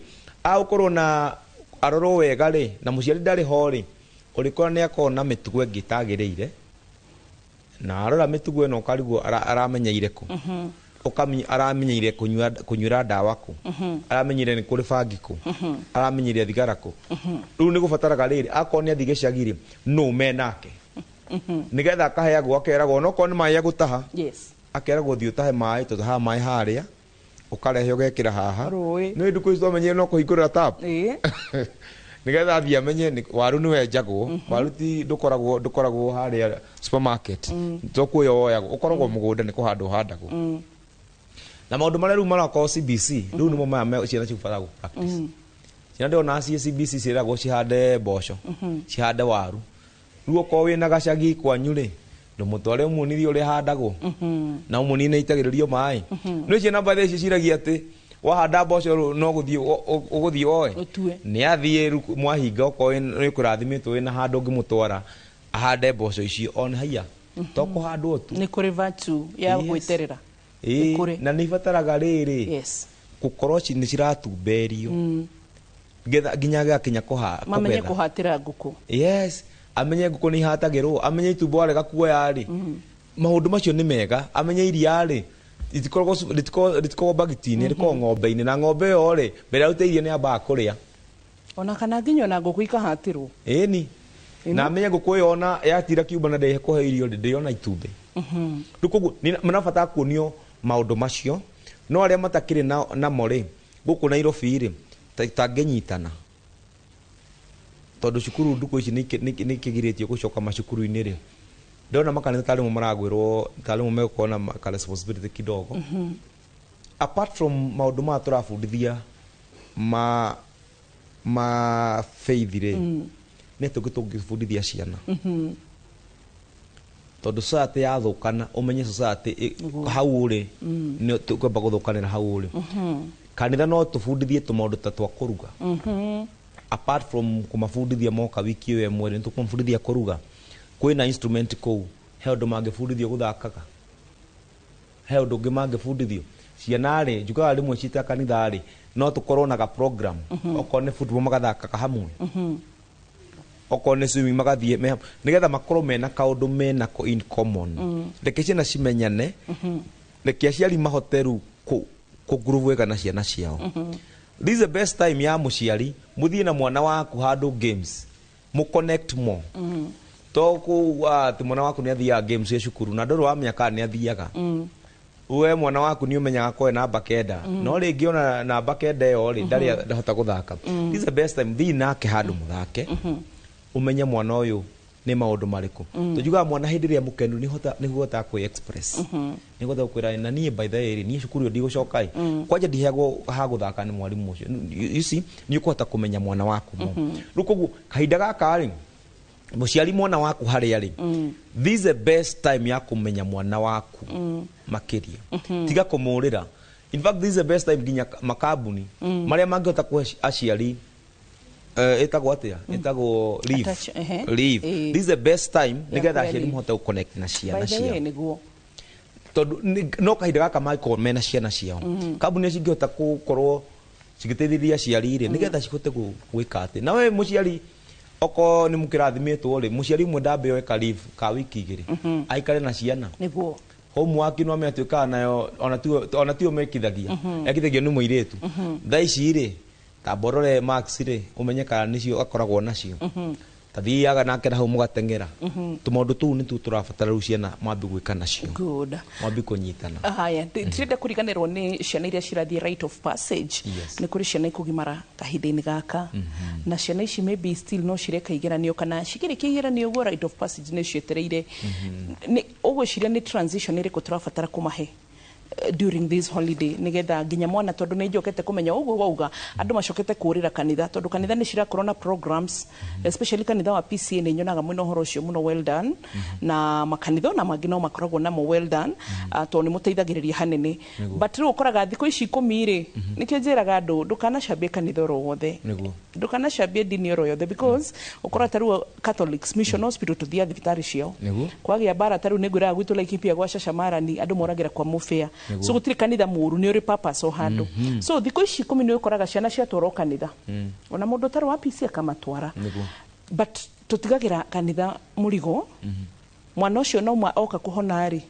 agũkorwo na arorwo wega rĩ na mũciari ndarĩ ho rĩ ũrĩkora nĩ akorwo na mĩtugo ĩngĩ ĩtagĩrĩire na arora mĩtugo ĩno ũkarigwo aramenyeire kũ, ũkamenya aramenyeire kũnyuĩra ndawa kũ, aramenyeire nĩ kũrĩ bangi kũ, aramenyeire thigara kũ. Rĩu nĩ gũbataraga rĩrĩ akorwo nĩ athiĩ gĩcagi rĩ nũ me nake nĩgetha akaheagwo akeragwo onokorwo nĩ maĩ egũtaha, akeragwo thiĩ ũtahe maĩ tũtahaga maĩ harĩa ũkarehe ũgekĩra haha. Nĩ ndukũ ici twamenyire no kũhingũrĩra tap nĩgetha athiĩ amenye waru nĩ wenjagwo, waru ti ndũkoragwo harĩa supermarket to kuoya woyagwo ũkoragwo mũgũnda nĩ kũhandwo ũhandagwo. Na maũndũ marĩa rĩu marakorwo CBC rĩu nĩmo maya ciana cibataraga gũ practice. Ciana ndĩrona ciĩ CBC ciĩragwo cihande mboco, cihande waru. Rĩu okorwo wĩna gacagi kwanyu rĩ ndũmũtware ũmuonithie ũrĩa handagwo na ũmuonie nĩ itagĩrĩrio maĩ. Nĩ ciana mbatha ici ciragia atĩ wahanda mboco no gũthiĩ ũgũthiĩ woe nĩ athiĩ mwahinga okorwo nĩ kũrathimĩtwo wĩna handũ ũngĩmũtwara ahande mboco icio ona haiya to kũhandwo tu. Nĩ kũrĩ virtue ya gwĩterera. Na nĩ ibataraga rĩrĩ gũkorwo nĩ ciratumberio nginya gĩgakinya kũgetha, mamenye kũhatĩra ngũkũ. Yes, amenye ngũkũ nĩ ihatagĩrwo, amenye itumbĩ warega kuoya rĩ maũndũ macio nĩ mega, amenye iria rĩ rĩtikoragwo bagiti-inĩ rĩkoragwo ng'ombe-inĩ na ng'ombe ĩyo rĩ mbere arute iria nĩ yambaga kũrĩa ona kana nginya ona ngũkũ ikahatĩrwo. Ĩni na amenye ngũkũ ĩyo ona yatira kiumba na ndĩkũhe irio ndĩrĩona itumbĩ. Rĩu koguo marabatara kuonio maũndũ macio no arĩa matakĩrĩ namo rĩ gũkũ Nairobi rĩ tangĩnyitana tondũ cukuru ndukũ ici nĩ ikĩgirĩtio gũcoka macukuru-inĩ rĩ ndona makanitha tarĩ mo maragwĩrwo tarĩ mo megũkorwo na ka responsibility kidogo. Apart from maũndũ maya tũrabundithia ma faith rĩ nĩ tũngĩ tũngĩbundithia ciana tondũ society yathũkana ũmenye society hau ũrĩ nĩ tũkwamba gũthũkanĩra hau ũrĩ. Kanitha no tũbundithie tũmaũndũ ta twa kũruga. Apart from kumabundithia moka wiki ĩyo ĩmwe, nĩ tũkũmabundithia kũruga. Kwĩna instrument kũu, he ũndũ mangĩbundithio gũthakaga, he ũndũ ũngĩ mangĩbundithio ciana rĩ. Njugaga rĩmwe cita kanitha rĩ, no tũkorwo na ga program. Okorwo nĩ football magathakaga hamwe, okorwo nĩ swimming magathiĩ me hamwe, nĩgetha makorwo mena kaũndũ menako in common. Reke ciana cimenyane, reke aciari mahote rĩu kũ wega na ciana ciao. This is the best time ya mũciari mũthiĩ na mwana waku handũ games, mu connect more. To ku atĩ mwana waku nĩ athiaga games cia cukuru na ndũrĩ wa mĩaka nĩ athiaga. We mwana waku nĩ ũmenyaga koe namba 9, no rĩngĩ ona namba 9 ĩyo rĩ, ndarĩ ndahota gũthaka. This is the best time, thiĩ nake handũ mũthake, ũmenye mwana ũyũ nĩ maũndũ marĩkũ. Tũnjugaga mwana hĩndĩ ĩrĩa mũkenu nĩ hotaga kwĩ express, nĩ hotaga kwĩra na niĩ by the way rĩ, niĩ cukuru ĩyo ndigũcoka ĩ, kwanja ndiheagwo ha gũthaka nĩ mwarimũ ũcio. You see, nĩ ũkũhota kũmenya mwana waku mo. Rĩu koguo kahinda gaka rĩ, mũciari, mwana waku harĩa rĩ, this is the best time ya kũmenya mwana waku makĩria. Tiga kũmũrĩra. In fact, this is the best time nginya makambuni marĩa mangĩhota kũhe aciari ĩtagwo atĩa, ĩtagwo leave. Ehe. Leave. This is the best time Ya nĩgetha kuoya aciari leave. mahote gũconnect na ciana By the way, ciao, nĩguo. Tondũ no kahinda gaka mangĩkorwo mena ciana ciao. Kambuni cingĩhota gũkorwo cigĩteithĩrĩria aciari rĩ, nĩgetha cihote gwĩka atĩ na we mũciari okorwo nĩ mũkĩrathimĩtwo rĩ, mũciari ũmwe ndambe oe ka leave ka wiki 2, aikare na ciana. Homework no atuĩkaga nayo ona tio mekithagia, ekithagio nĩ mũirĩtu. Thaa ici rĩ, tamba ũrore marks rĩ, ũmenye kana nĩcio akoragwo nacio. Ta thiaga nake na hau mũgateng'era. Tũmaũndũ tũu nĩtuo tũrabatara rĩu ciana mwambi gwĩka nacio. Good. Mwambi kũnyitana. Haya, ndirenda kũriganĩrwo nĩ ciana iria cirathiĩ rite of passage. Nĩ kũrĩ ciana ikũgimara kahinda-inĩ gaka, na ciana ici maybe still no cireka igeranio, kana cikĩrĩkia igeranio ũguo rite of passage nĩ cietereire. Nĩ ũgwĩciria nĩ transition ĩrĩkũ tũrabatara kũmahe during this holiday, nigetha nginya mwana, tondu nĩ njokete kũmenya ũguo wauga andũ macokete kũrĩra kanitha, tondũ kanitha nĩ cirakorwo na programs, especially kanitha wa PCA nĩ nyonaga mwena ũhoro ũcio mũno, well done, na makanitha ona mangĩ no makoragwo namo, well done, tondũ nĩ mũteithagĩrĩria hanene. But rĩu ũkoraga thikũ ici 10 rĩ, nĩkĩo njĩraga andũ ndũkanacambie kanitha oro wothe, ndũkanacambie ndini oro yothe, because ũkora ta rĩu Catholics Mission Hospital, tũthiaga thibitarĩ ciao. Kwagĩa mbara ta rĩu nĩ ngwĩraga gwitũ Laikipia gwa Cacamarani andũ moragĩra kwa mũbĩa. So gũtirĩ kanitha mũũru, nĩ ũrĩ purpose o handũ. So thikũ ici 10 nĩ ũkoraga ciana ciatwarwo kanitha, ona mũndũ ũtarĩ wa PC akamatwara, but tũtigagĩra kanitha mũrigo. Mwana ũcio no oka kũhona rĩ,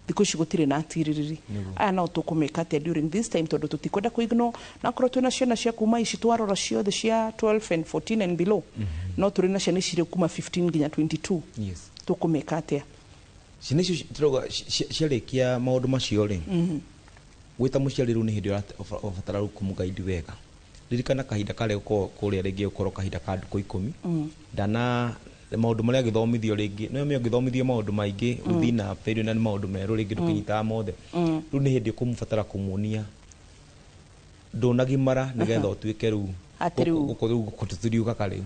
thikũ ici gũtirĩ na atirĩrĩri. Aya no tũkũmĩka atĩa during this time, tondũ tũtikwenda kũignore na akorwo twĩna ciana cia kuma ici twarora ciothe cia 12 and 14 and below, no tũrĩ na ciana ici rĩu kuma 15 nginya 22? Tũkũmĩka atĩa? Ciana icio tũrauga ciarĩkia maũndũ macio rĩ, gwĩta mũciari rĩu nĩ hĩndĩ ũrabatara rĩu kũmũgaidi wega. Ririkana kahinda karĩa gũkorwo kũrĩa rĩngĩ ũkorwo kahinda ka ndukũ 10, ndana maũndũ marĩa agĩthomithio rĩngĩ no me ũngĩthomithio maũndũ maingĩ ũthiĩ na period, na nĩ maũndũ merũ rĩngĩ ndũkĩnyitaga mothe. Rĩu nĩ hĩndĩ ũkũmũbatara kũmuonia ndũnagimara nĩgetha ũtuĩke rĩu Atĩ rĩu- gũkũ rĩu gũkũ tũtiriugaga rĩu.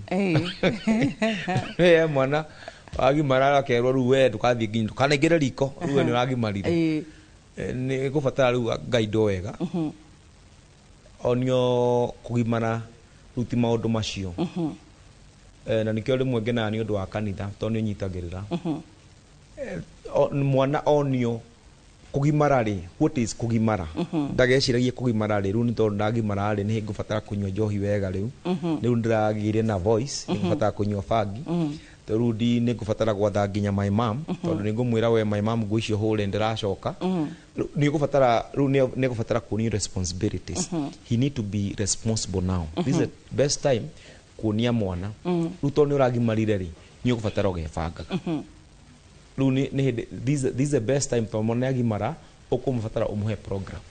We mwana wagimara akerwo rĩu we ndũkathiĩ nginya ndũkanaingĩre riko, rĩu we nĩ ũragimarire. Nĩ gũbatara rĩu ngaindwo wega, onio kũgimara rĩu ti maũndũ macio. Na nĩkĩo rĩmwe ngenaga nĩ ũndũ wa kanitha, tondũ nĩ ũnyitagĩrĩra. Mwana onio kũgimara rĩ, what is kũgimara, ndageciragie kũgimara rĩ, rĩu nĩ tondũ ndagimara rĩ, nĩ ngũbatara kũnyua njohi wega, rĩu rĩu ndĩragĩire na voice, nĩ ngũbatara kũnyua bangi, tondũ rĩu nĩ ngũbatara gwatha nginya my mom, tondũ nĩ ngũmwĩra we my mom nguo icio hũre ndĩracoka. Rĩu nĩ ũgũbatara rĩu nĩ ngũbatara kuonio responsibilities. He need to be responsible now. This is the best time kuonia mwana rĩu tondũ nĩ ũragimarire rĩ, nĩ ũgũbatara ũgebangaga. Rĩu nĩ hĩndĩ this is the best time, tondũ mwana agimara ũkũmũbatara ũmũhe program.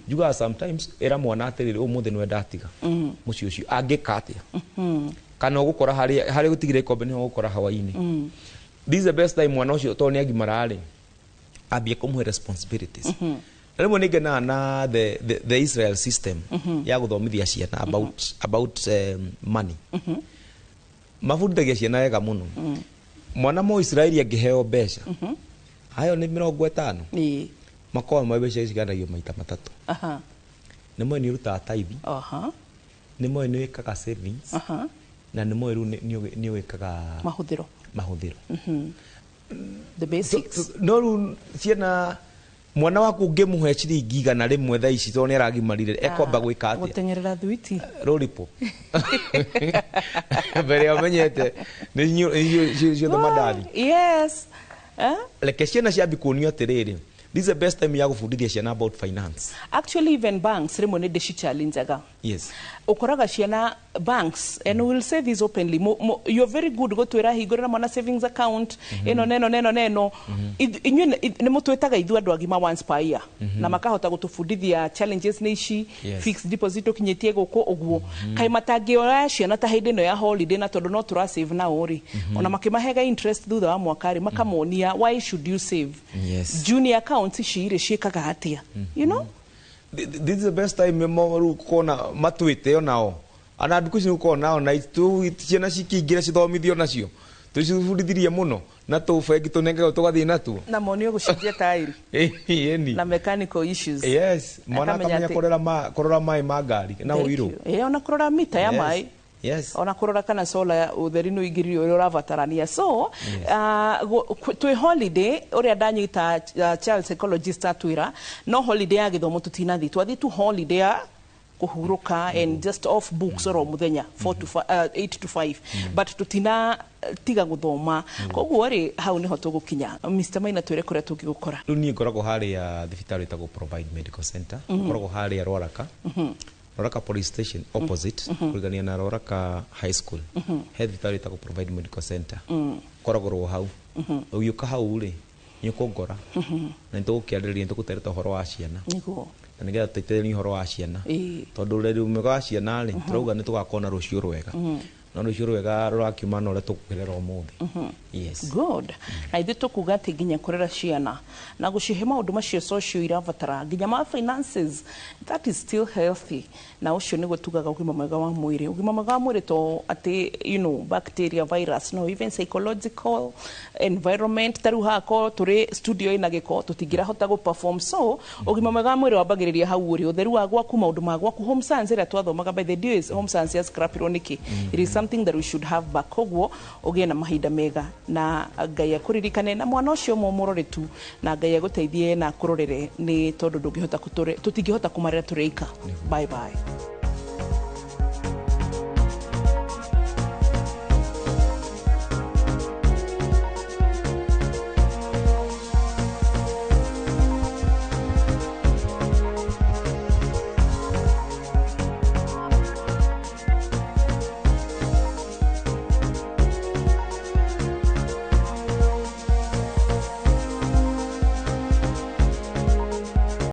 Njugaga sometimes ĩra mwana atĩrĩrĩ, ũmũthĩ nĩwe ndatiga mũciĩ ũcio angĩka atĩa, kana ũgũkora harĩa harĩa gũtigire ikombe nĩho ũgũkora hawainĩ. This is the best time mwana ũcio tondũ nĩ agimara rĩ, ambie kũmũhe responsibilities. Na rĩmwe nĩ ngenaga na the Israel system ya gũthomithia ciana about money. Mabundithagia ciana wega mũno. Mwana mo Israeli angĩheo mbeca ayo nĩ 50, makoragwo ma mbeca ciganagio maita matatũ. Nĩ moĩ nĩ ũrutaga tithe, nĩ moĩ nĩ wĩkaga savings, Na nĩ moĩ rĩu nĩ ũgĩkaga mahũthĩro. Mahũthĩro. The basics. No rĩu ciana, mwana waku ũngĩmũhe ciringi 100 thaa ici tondũ nĩ aragimarire, ekwamba gwĩka atĩa? Gũteng'erera thwiti. Lollipop. Mbere ya ũmenyete nĩ ciothe mandathi. Yes. Eh? Reke ciana ciambi kuonio atĩrĩrĩ, this is the best time ya gũbundithia ciana about finance. Actually, even banks rĩmwe nĩ ndĩcichallengaga. Ũkoraga ciana banks, and we will say this openly, you're very good gũtwĩra hingũrĩra mwana savings account ĩno neno neno neno. Inyuĩ nĩ mũtwĩtaga ithuĩ andũ agima once per year na makahota gũtũbundithia challenges nĩ ici, fixed deposit ũkinyĩtie gũkũ ũguo. Kaĩ matangĩoya ciana ta hĩndĩ ĩno ya holiday, na tondũ no tũra save nao rĩ, ona makĩmahega interest thutha wa mwaka rĩ, makamonia why should you save, junior accounts ici rĩ ciĩkaga atĩa? This is the best time mo rĩu kuona matwĩte onao, ana ndukũ ici nĩgũkorwo nao na tu ciana cikĩingĩra cithomithio nacio tũcibundithirie mũno na tũbengi tũnengagwo tũgathiĩ natuo. Na monio gũcenjia tairi Ĩni. na mechanical issues. Yes, mwana Akamenya akamenya kũrora maĩ ma ngari na Thank ũirũ. you. Ona kũrora mita ya maĩ, ona kũrora kana solar ũtheri nĩ ũingĩrire ũrĩa ũrabatarania. So twĩ holiday, ũrĩa ndanyita child psychologist atwĩra, no holiday ya gĩthomo tũtinathiĩ, twathiĩ tu holiday ya kũhurũka and just off books oro mũthenya 4 to 8 to 5, but tutina tiga gũthoma. Koguo rĩ, hau nĩho tũgũkinya. Mr Maina, twĩre kũrĩa tũngĩgũkora. Rĩu niĩ ngoragwo harĩa thibitarĩ ĩtagwo Provide Medical Center. Ngoragwo harĩa Rwaraka, Rwaraka Police Station opposite, kũrigania na Rwaraka High School. He thibitarĩ ĩtagwo Provide Medical Center. Ngoragwo hau. Ũgĩũka hau rĩ, nĩ ũkũngora na nĩtũgũkĩarĩrĩria, nĩtũgũtereta ũhoro wa ciana na nĩgetha tũteithĩrĩrie ũhoro wa ciana, tondũ ũreri mwega wa ciana rĩ, tũrauga nĩ tũgakorwo na rũciũ rwega, no rũciũ rwega rũrakiuma na ũrĩa tũgũkĩrera ũmũthĩ. Yes. Good. Na ithuĩ tũkuga atĩ nginya kũrera ciana na gũcihe maũndũ macio social irabatara, nginya ma finances, that is still healthy, na ũcio nĩguo tugaga ũgima mwega wa mwĩrĩ. Ũgima mwega wa mwĩrĩ to atĩ bacteria, virus, no even psychological environment. Ta rĩu haha tũrĩ studio ĩna gĩko, tũtingĩrahota gũ perform. So ũgima mwega wa mwĩrĩ wambagĩrĩria hau ũrĩ, ũtheru wa gwaku, maũndũ ma gwaku, home science ĩrĩa twathomaga. By the day, is home science ya scrapirwo nĩkĩ? It is something that we should have back. Koguo ũgĩe na mahinda mega na Ngai akũririkane, na mwana ũcio mũmũrore tu, na Ngai agũteithie na akũrorere, nĩ tondũ ndũngĩhota tũtingĩhota kũmarera tũrĩ aika. Bye bye.